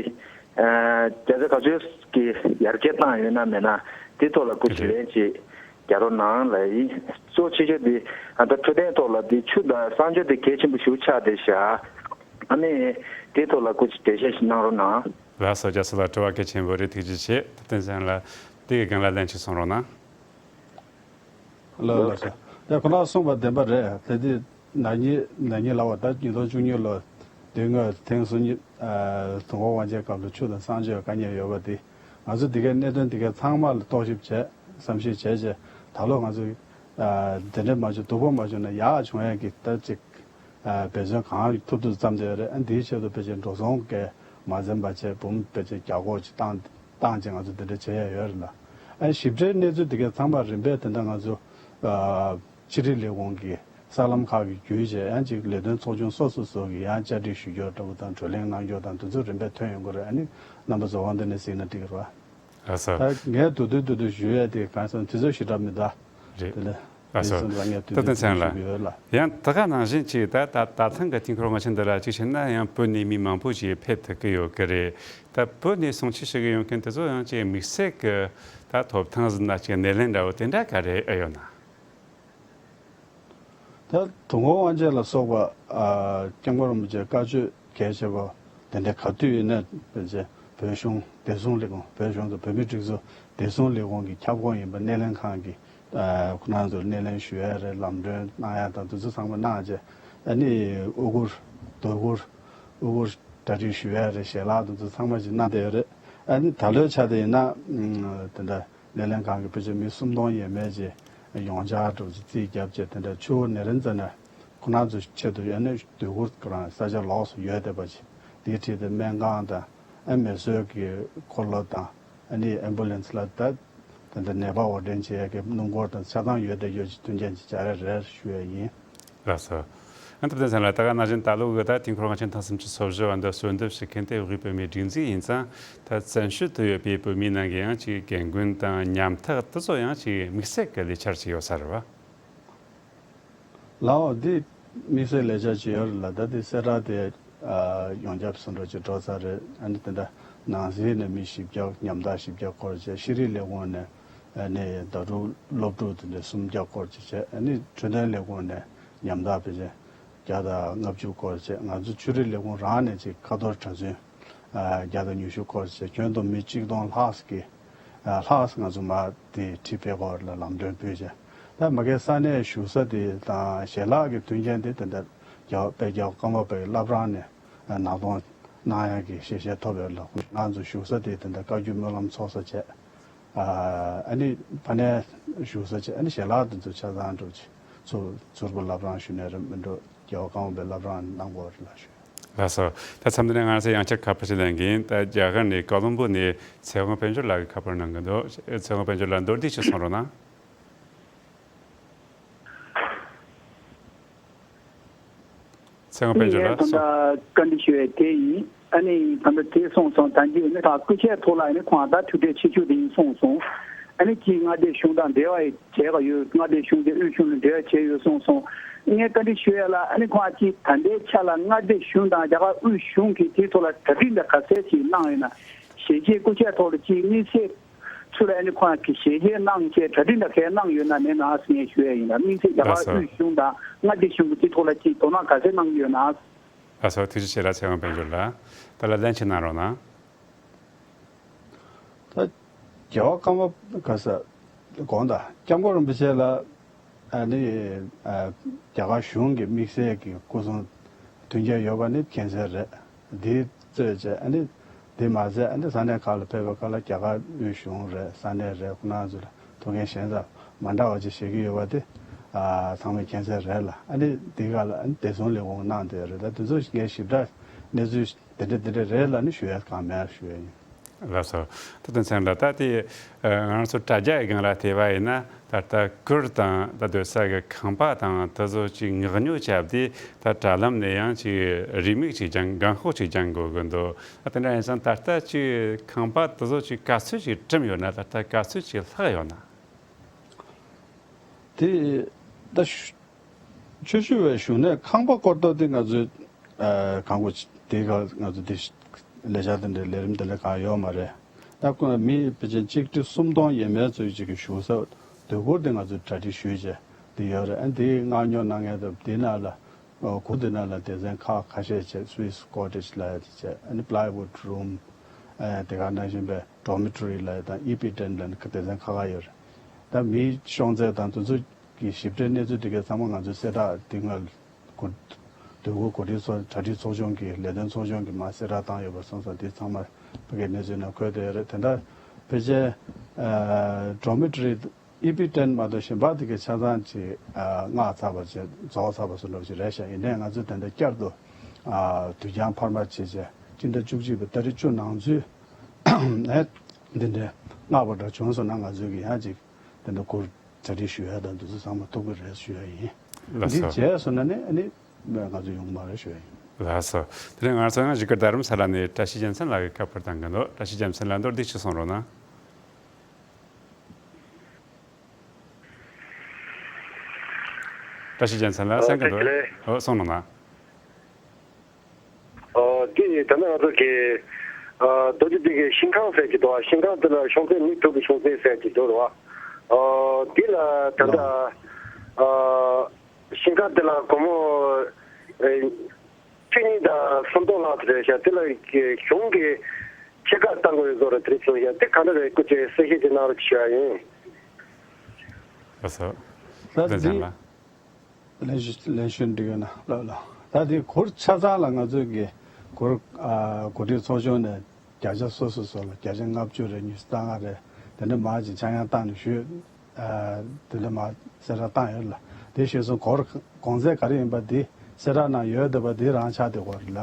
ཨ། བརྒྱ་ཆ་ག་ཚོད་ཀྱི་ཡར་རྒྱས་བཏང་ཡོད་ན་མེད་ན་དེ་ཐོག་ལ་སྐུ་མཁྱེན་ལན་ཅིག་རྒྱག་རོགས་གནང་ལབ་ཡིན། གཙོ་ཆེ་ཤོས་དེ་ཨ་ད་འཕྲོད་བསྟེན་ཐོག་ལ་དེ་ཆུ་དང་གསང་སྤྱོད་དེ་གལ་ཆེན་པོ་ཞིག་ཆགས་བསྡད་ཤག་ཨ་ནི་དེ་ཐོག་ལ་སྐུ་མཁྱེན་འགྲེལ་བཤད་ཞིག་གནང་རོགས་གནང་། ལགས་སོ། རྒྱ་མཚོ་ལགས་དྲི་བ་གལ་ཆེན་པོ་རེད། ཐུགས་རྗེ་ཆེ། ཐུབ་བསྟན་ཚེ་རིང་ལགས། དེ་གི་སྒང་ལ་ལན་ཅིག་གསུང་རོགས་གནང་། ལགས་ལགས་སོ། དེ་ཁོ་ན་གསུངས་པ་བདེན་པ་རེད། དེ་དུས་ན་ནིང་ན་ནིང་ལབ་པ། ད་ཉིས་སྟོང་བཅུ་གཉིས་ལོ་དེ་སྔོན་ཐེངས་སོ་གཉིས། ཨ། དོ་དགོང་དབང་ཆེན་སྐབས་ལ་ཆུ་དང་གསང་སྤྱོད་དཀའ་ངལ་ཡོད་པ་དེ། ང་ཚོ་དེ་གའི་གནད་དོན་དེ་གའི་ཚང་མ་ལ་རྟོག་ཞིབ་བྱས། བསམ་ཞིབ་བྱས་བྱས། ད་ལོ་ང་ཚོ། ཨ། དེ་འདྲ་མ་བྱུང་། སྡུག་པོ་མ་བྱུང་ན་ཡག་བྱུང་ཡག་གི་ད་ཅིག་ཨ། འབད་བརྩོན་གང་ཐུབ་ཐུབ་བརྩམས་བསྡད་ཡོད་རེད། ཨ། འདིའི་ཆེད་དུ་ཕལ་ཆེར་འགྲོ་སོང་གས་མ་འཛེམས་པ་བྱས། འབུམ་ཕལ་ཆེར་བརྒྱ་སྐོར་ཅིག་བཏང་བཏང་བྱས་ང་ཚོ་འདི་འདྲ་བྱས་ཡ་ཡོད་རེད་ལ། ཨ། ཞིབ་ཕྲའི་གནས་ཚུལ་འདི་གའི་ཚང་མ་རིམ་པས་དེ་འདྲ་ང་ཚོ། ཨ། ཕྱི་དྲིལ་ལས་ཁུངས་ཀྱི་གསར་ལམ་ཁག་གི་བརྒྱུད་བྱས། ཡང་ཅིག་ལས་དོན་ཚོགས་ཆུང་སོ་སོ་སོ་གི་ཡང་བཅར་འདྲི་ཞུ་རྒྱུ་འདྲ་པོ་དང་བགྲོ་གླེང་གནང་རྒྱུ་དང་དེ་ཚོ་རིམ་པས་ཐོན་ཡོང་གི་རེད། ཨ་ནི་ རྣམ་པ་ཚོ་དབང་དུ་ནས་གཟིགས་ན་འགྲིག་གི་རེད་བ། ལགས་སོ། ད་ངས་དུ་དུ་དུ་དུ་ཞུ་ཡས་དེ་གང་སོང་དུས་ཚོད་ཞེ་དྲག་མི་འདུག་རེད། དེ་ལ་ལགས་སོ། ངས་དུ་དུ་དུ་དུ་ཞུ་གི་ཡོད་ལ། ཡང་ད་ག་ནང་བཞིན་ཅིག་ད་ད་ད་ཐེངས་ཀྱི་དུས་འཁོར་དབང་ཆེན་འདི་ལ་ཅིག་བྱས་ན་ཡང་བོད་ནས་མི་མང་པོ་ཅིག་ཕེབས་ཐུབ་ཀྱི་ཡོད་ཀྱི་རེད། ད་བོད་ནས་གསུང་ཆོས་ཞུ་གི་ཡོང་མཁན་དེ་ཚོ་ཡང་ཅིག་དམིགས་བསལ་གྱི་ད་ཐོབ་ཐང་ཟིན་ན་ཅིག་སྣེ་ལེན་འདྲ་བོ་དེ་འདྲ་ག་རེ་ཨེ་ཡོད་ན། ད་དུས་འཁོར་དབང་ཆེན་ལ་སོགས་པ་ཨ་སྐྱབས་མགོན་རིན་པོ་ཆེའི་བཀའ་ཆོས་གལ་ཆེ་བ་དེ་འདྲ་ག་དུས་ཡིན་ན་ཕལ་ཆེར་བོད་གཞུང་བདེ་སྲུང་ལས་ཁུངས་བོད་གཞུང་དུ་བོད་མིའི་སྒྲིག་འཛུགས་བདེ་སྲུང་ལས་ཁུངས་ཀྱི་ཁྱབ་ཁོངས་ཡིན་པ་སྣེ་ལེན་ཁང་གི་ཨ་ཁོ་རང་ཚོར་སྣེ་ལེན་ཞུ་ཡ་རེད། ལམ་སྟོན་གནང་ཡ་དང་དེ་ཚོ་ཚང་མ་གནང་རྗེས་ཨ་ནི་དབུ་བསྐུར་དོ་བསྐུར་དབུ་བསྐུར་གྲ་སྒྲིག་ཞུ་ཡ་རེད། ཞལ་ལག་དེ་ཚོ་ཚང་མ་ཅིག་གནང་བསྡད་ཡོད་རེད། ཨ་ནི་ད་ལོའི་ཆ་དེ་ཡིན་ན་ཨ་དེ་འདྲ། སྣེ་ལེན་ཁང་གི་ཕལ་ཆེར་མི་སུམ་སྟོང་ཡས་མས་ཀྱི་ཡོངས་ཁྱབ་འགྲོ་ཅིག་རྩིས་བརྒྱབ་བྱས་དེ་འདྲ་ཆུ་བོ་ནེ་རན་ཙ་ན་ཁོ་རང་ཚོའི་ཆེད་དུ་ཡོད་ནས་སྡོད་གུར་ཁོ་རང་ས་ཆ་ལོགས་སུ་ཡོད་བསྡད་པ་ཅིག་དེའི་འཁྲིས་དེ་སྨན་ཁང་དང་ཨ་མེ་གསོད་ཀྱི་འཁོར་ལོ་དང་ཨ་ནི་ཨེམ་བུ་ལན་སི་ལ་ད་དེ་འདྲ་ནད་པ་འོར་འདྲེན་བྱེད་ཡས་ཀྱི་སྣུམ་འཁོར་དང་ཆ་ཚང་ཡོད་བསྡད་ཡོད་ཅིག་མཐུན་རྐྱེན་ཅིག་སྦྱར་ཡ་རེད་ཞུ་ཡ་ཡིན། ལགས་སོ། ཨ་ཐུབ་བསྟན་ཚང་ལ་ད་ག་ནང་བཞིན་ད་ལོ་གི་ད་དུས་འཁོར་དབང་ཆེན་ཐེངས་སུམ་ཅུ་སོ་བཞི་བ་འདི་གསོལ་འདེབས་ཞུ་མཁན་དེ་དབུས་བོད་མིའི་སྒྲིག་འཛུགས་ཡིན་ཙང་ད་བཙན་བྱོལ་དུ་ཡོད་པའི་བོད་མིའི་ནང་གི་ཡང་ཅིག་རྒན་རྒོན་དང་ཉམ་ཐག་དེ་ཚོ་ཡང་ཅིག་དམིགས་བསལ་གྱི་ལས་འཆར་ཅིག་ཡོད་ས་རེད་བ། ལའོ་འདི་དམིགས་བསལ་ལས་འཆར་ཅིག་ཡོད་རེད་ལ་ད་འདི་གསལ་བསྒྲགས་དེ་ཡོངས་ཁྱབ་སུ་འགྲོ་ཅིག་འགྲོ་ཚར་རེད། ཨ་ནི་དེ་འདྲ་ནང་སྲིད་ནས་མི་བཞི་བརྒྱ་ཉམ་ཐག་བཞི་བརྒྱ་སྐོར་བྱས་ཤེས་རིག་ལས་ཁུངས་ནས་ཨ་ནི་ཟླ་དྲུག་སློབ་ཕྲུག་དེ་འདྲ་སུམ་བརྒྱ་སྐོར་ཅིག་བྱས། ཨ་ནི་འཕྲོད་བསྟེན་ལས་ཁུངས་ནས་ཉམ་ཐག་ཕལ་ཆེར་བརྒྱ་དང་ལྔ་བཅུ་སྐོར་བྱས། ང་ཚོ་ཆོས་རིག་ལས་ཁུངས་རང་ནས་ཅིག་ཁ་ཐོར་གྲྭ་བཙུན་ཨ་བརྒྱ་དང་ཉི་ཤུ་སྐོར་བྱས། ཁྱོན་བསྡོམས་མི་གཅིག་སྟོང་ལྷག་གི་ཨ་ལྷག་ང་ཚོ་མར་དེ་ཁྲིད་ཕེབས་སྐོར་ལ་ལམ་སྟོན་ཕུལ་བྱས། ད་མ་གི་ས་གནས་བཞུགས་ས་དེ་དང་ཞལ་ལག་གི་མཐུན་རྐྱེན་དེ་དེ་འདྲ་རྒྱལ་བ་དཔལ་རྒྱལ་བ་ཀརྨ་པའི་བླ་བྲང་ནས་ནང་གཏོང་གནང་ཡག་གི་ཞལ་བཞེས་ཐོབ་ཡོད་ལ། ང་ཚོ་བཞུགས་ས་དེ་དེ་འདྲ་བཀའ་བརྒྱུད་སྨོན་ལམ་ཚོགས་ས་བྱས། ཨ་ནི་ཕ་ནས་བཞུགས་ས་བྱས། ཨ་ནི་ཞལ་ལག་དེ་ཚོ་ཆ་ཚང་འགྲོ་ཆེ་ཚུར་ཚུར་པོ་བླ་བྲང་ཞུ་ནས་རེད་མི་འགྲོ། རྒྱལ་བ་ཀརྨ་པའི་བླ་བྲང་གནང་དགོས་རེད་ལ་ཞུ། ལགས་སོ། ད་མཚམས་འདི་ནས་ང་ཚོས་ཡང་བསྐྱར་ཁ་པར་ཞིག་ལེན་གིན། ད་རྒྱ་གར་ནས་ཀོ་ལོམ་བོ་ནས་ཚེ་དབང་དཔལ་འབྱོར་ལགས་ཀྱིས་ཁ་པར་གནང་གི་འདུག་ཚེ་དབང་དཔལ་འབྱོར་ལགས་མདོར་བསྡུས་ཤིག་གསུང་རོགས་གནང་། ཚེ་དབང་དཔལ་འབྱོར་ལགས་ངས་ད་ལྟ་བཀའ་འདྲི་ཞུ་ཡས་དེ་ཡིན། ཨ་ནི་ད་ལྟ་དེ་གསུངས་སོང་། ད་གིན་ནི་ད་སྐུ་ཕྱྭའི་ཐོག་ལ་ཨ་ནི་ཁོང་ད་ཐུག་འཕྲད་ཆེ་ཤོས་དེ་ཡིན་གསུངས་སོང་། ཨ་ནི་ཅིག་མངའ་སྡེ་གཞུང་དང་འབྲེལ་བ་བྱས་པ་ཡོད། མངའ་སྡེ་གཞུང་དེ་དབུས་གཞུང་ལ་འབྲེལ་བ་བྱས་ཡོད་གསུངས་སོང་། ངས་བཀའ་འདྲི་ཞུ་ཡས་ལ་ཨ་ནི་ཁོང་ཅིག་ད་ལྟའི་ཆ་ལ་མངའ་སྡེ་གཞུང་དང་རྒྱ་གར་དབུས་གཞུང་གིས་དེའི་ཐོག་ལ་གྲ་སྒྲིག་འདྲ་ག་ཚད་ཅིག་གནང་ཡོད་ན། ཞལ་བཞེས་སྐུ་ཕྱྭའི་ཐོག་ལ་ཅིག་དམིགས་བསལ་ཚུར་ཨ་ནི་ཁོང་གིས་ཞལ་བཞེས་གནང་བྱས་གྲ་སྒྲིག་འདྲ་གས་གནང་ཡོད་ན་མེད་ན་ཟེར་ངས་ཞུ་ཡས་ཡིན་ལ། དམིགས་བསལ་རྒྱ་གར་ལགས་སོ། དབུས་གཞུང་དང་མངའ་སྡེ་གཞུང་གི་དེ་ཐོག་ལ་ཅིག་དོ་སྣང་ག་ཚད་གནང་གི་ཡོད་ན། ལགས་སོ། ཐུགས་རྗེ་ཆེ་ལ་ཚེ་དབང་དཔལ་འབྱོར་ལགས། ད་ལ་ལན་ཅིག་གནང་རོགས་གནང་། ད་རྒྱལ་བ་ཀརྨ་ག་ས་དགོངས་དག་སྐྱབས་མགོན་རིན་པོ་ཆེ་ལ་ཨ་ནི་ཨ་རྒྱ་གར་གཞུང་གི་དམིགས་བསལ་གྱི་སྐུ་གཟུགས་མཐུན་རྐྱེན་ཡོད་པ་ནི་མཁྱེན་གསལ་རེད། འདི་གཙོས་བྱས་ཨ་ནི་འདི་མ་ཟད་ཨ་ནི་ས་གནས་ཁག་ལ་ཕེབས་པའི་སྐབས་ལ་རྒྱ་གར་དབུས་གཞུང་རེད། ས་གནས་རེད། ཁོ་རང་ཚོ་ལ་ཐུགས་འགན་གཞན་དང་མ་འདྲ་བ་ཅིག་བཞེས་ཀྱི་ཡོད་པ་དེ་ཨ་ཚང་མས་མཁྱེན་གསལ་རེད་ལ། ཨ་ནི་འདི་ག་ལ་ཨ་ནི་བདེ་སྲུང་ལས་ཁུངས་གནང་བསྡད་ཡོད་རེད། ད་དེ་ཚོ་ངས་ཞིབ་ཕྲ་གནས་ཚུལ་དེ་འདྲ་དེ་འདྲ་རེད་ལ་ནི་ཞུ་ཡ་གང་མེད་ཞུ་ཡ་ཡིན། ལགས་སོ། ད་དོན་ཚན་ལ་ད་དེ་ང་རང་ཚོ་དྲ་རྒྱ་ཡི་སྒང་ལ་བལྟས་པ་ཡིན་ན་ད་ལྟ་གུར་དང་ད་སྡོད་ས་གི་ཁང་པ་དང་དེ་ཚོ་ཅིག་མངགས་ཉོ་བྱས་ཏེ་ད་དྲ་ལམ་ནས་ཡང་ཅིག་རེའུ་མིག་ཅིག་སྦྱང་། སྒང་ཤོག་ཅིག་སྦྱང་དགོས་ཀྱི་འདུག་ཨ་དེ་འདྲ་ཡིན་ཙང་ད་ལྟ་ཅིག་ཁང་པ་དེ་ཚོ་ཅིག་ག་ཚོད་ཅིག་གྲིམ་ཡོད་ན། ད་ལྟ་ག་ཚོད་ཅིག་ལྷག་ཡོད་ན། དེ་ད་ཆོས་ཞུ་བའི་གཞུང་ནས་ཁང་པ་སྐོར་ཐོག་དེ་ང་ཚོས་ཨ་གང་དགོས་དེ་ག་ང་ཚོ་དེ་ལས་འཆར་དེ་འདྲའི་ལས་རིམ་དེ་འདྲ་གང་ཡོད་མ་རེད། ད་ཁོ་མི་ཕལ་ཆེར་གཅིག་ཁྲི་སུམ་སྟོང་ཡས་མས་ཚོད་ཅིག་གི་བཞུགས་ས་སྡོད་གུར་དེ་ང་ཚོས་གྲ་སྒྲིག་ཞུས་བྱས་དེ་ཡོད་རེད། ཨ་དེ་མངགས་ཉོ་གནང་མཁན་དང་དེ་ནང་ལ་ཨོ་གུར་དེ་ནང་ལ་སྡེ་ཚན་ཁག་ཁ་ཤས་བྱས། Swiss cottage ལབ་ཡ་དེ་བྱས། ཨ་ནི་plywood room ཨ་དེ་ག་ནང་བཞིན་པའི་dormitory ལབ་ཡ་དང་ཨི་པི་ཊེན་ལབ་ནི་སྡེ་ཚན་ཁག་ཁག་ཡོད་རེད། ད་མིའི་ཤོང་ཚད་དང་དེ་ཚོ་གི་ཞིབ་ཕྲའི་གནས་ཚུལ་དེ་གའི་ཚང་མ་ང་ཚོའི་གསལ་བསྒྲགས་དེ་སྔ་གོ་སྡོད་གུར་གོ་སྒྲིག་ཚོགས་གྲ་སྒྲིག་ཚོགས་ཆུང་གི་ལས་དོན་ཚོགས་ཆུང་གིས་མར་གསལ་བསྒྲགས་བཏང་ཡོད་པ་སོང་ཙང་དེ་ཚང་མ་ཕ་གིའི་གནས་ཚུལ་ནང་འཁོད་བསྡད་ཡོད་རེད། དེ་འདྲ་ཕལ་ཆེར་ཨ་dormitory ཨི་པི་ཊེན་མ་གཏོགས་གཞན་པ་དེ་གའི་ཆ་ཚང་ཅིག་ཨ་མངགས་ཚར་བ་ཅིག་རྫོགས་ཚར་བ་སོགས་འདྲ་བོ་ཅིག་རེད་ཤག་ཡིན་ནའི་ང་ཚོས་དེ་འདྲ་བསྐྱར་དུ་ཨ་དུས་འགྱངས་འཕར་མ་བྱས་བྱས་སྤྱི་ཟླ་བཅུ་གཅིག་པའི་ཏ་རིག་བཅུ་ནང་ཚུད་ཨེ་འདི་འདྲའི་མངགས་པ་འདྲ་བྱུང་སོང་ན་ང་ཚོས་ཀྱི་ཡང་ཅིག་དེ་འདྲ་གུར་གྲ་སྒྲིག་ཞུ་ཡ་དང་དེ་ཚོ་ཚང་མ་ཐུབ་ཀྱི་རེད་ཞུ་ཡ་ཡིན། ལགས་འདི་སོ། བྱས་སོང་ན་ནི་ཨ་ནི་ང་ཚོ་ཡོང་གི་མ་རེད་ཞུ་ཡ་ཡིན། ལགས་སོ། དེ་རིང་ང་ཚོ་ཡང་བཞུགས་སྒར་རྡ་རམ་ས་ལ་ནས་བཀྲ་ཤིས་རྒྱལ་མཚན་ལགས་ཀྱིས་ཁ་པར་བཏང་གི་འདུག་བཀྲ་ཤིས་རྒྱལ་མཚན་ལགས་མདོར་བསྡུས་ཤིག་གསུང་རོགས་གནང་། བཀྲ་ཤིས་རྒྱལ་མཚན་ལགས་གསན་གི་འདུག་ཨོ་གསུང་རོགས་གནང་། ཨོ་འདི་ད་ནང་ང་ཚོ་གི་ཨ་རྡོ་རྗེ་གདན་གྱི་ཤིང་ཁང་ཟེར་གྱི་འདུག་ཤིང་ཁང་དེ་ལ་ཤོང་ཚད་མི་དྲུག་གི་ཤོང་ཚད་ཟེར་གྱི་འདུག་རེད་བ། ཨོ་འདི་ལ་ད་ལྟ་ཨ་ཤིང་ཁང་དེ་ལ་སྒོར་མོ་ཨེ་བཅུ་གཉིས་དང་སུམ་སྟོང་ལྷག་ཙམ་རེད་ཤག་དེ་ལ་གཞུང་གིས་ཕྱེད་ཀ་བཏང་དགོས་ཡོད་བཟོ་འདྲ་དེ་རེད་བྱུང་ཤག་དེ་ག་འདྲ་རེད། སྐུ་མཁྱེན་གསལ་བཤད་ཅིག་གནང་རོགས་ཞུ་ཡ་ཡིན། ལགས་སོ། ད་བདེན་འཛིན་འདི་ལགས། ལན་ཞུ་ལན་ཞུ་འགྲིག་ཡོད་ན་ལབ་ལ། ད་དེ་གུར་ཆ་ཚང་ལ་ང་ཚོས་ཀྱི་གུར་ཨ་གོ་སྒྲིག་ཚོགས་ཆུང་ནས་བརྒྱ་ཆ་སོ་སོ་སོ་ལ་བརྒྱ་ཆ་ལྔ་བཅུ་རེ་ཉི་ཤུ་རྩ་ལྔ་རེ་དེ་འདྲ་མར་ཅིག་ཆག་ཡང་བཏང་ནས་ཞུས། ཨ་དེ་འདྲ་མར་གསལ་བསྒྲགས་བཏང་ཡོད་ལ། དེ་ཞུས་སོང་། གུར་གོང་ཚད་ག་རེ་ཡིན་པ་དེ་གསལ་བསྒྲགས་ནང་ཡོད་འདུག་པ། དེ་རང་ཆགས་བསྡད་ཡོད་རེད་ལ་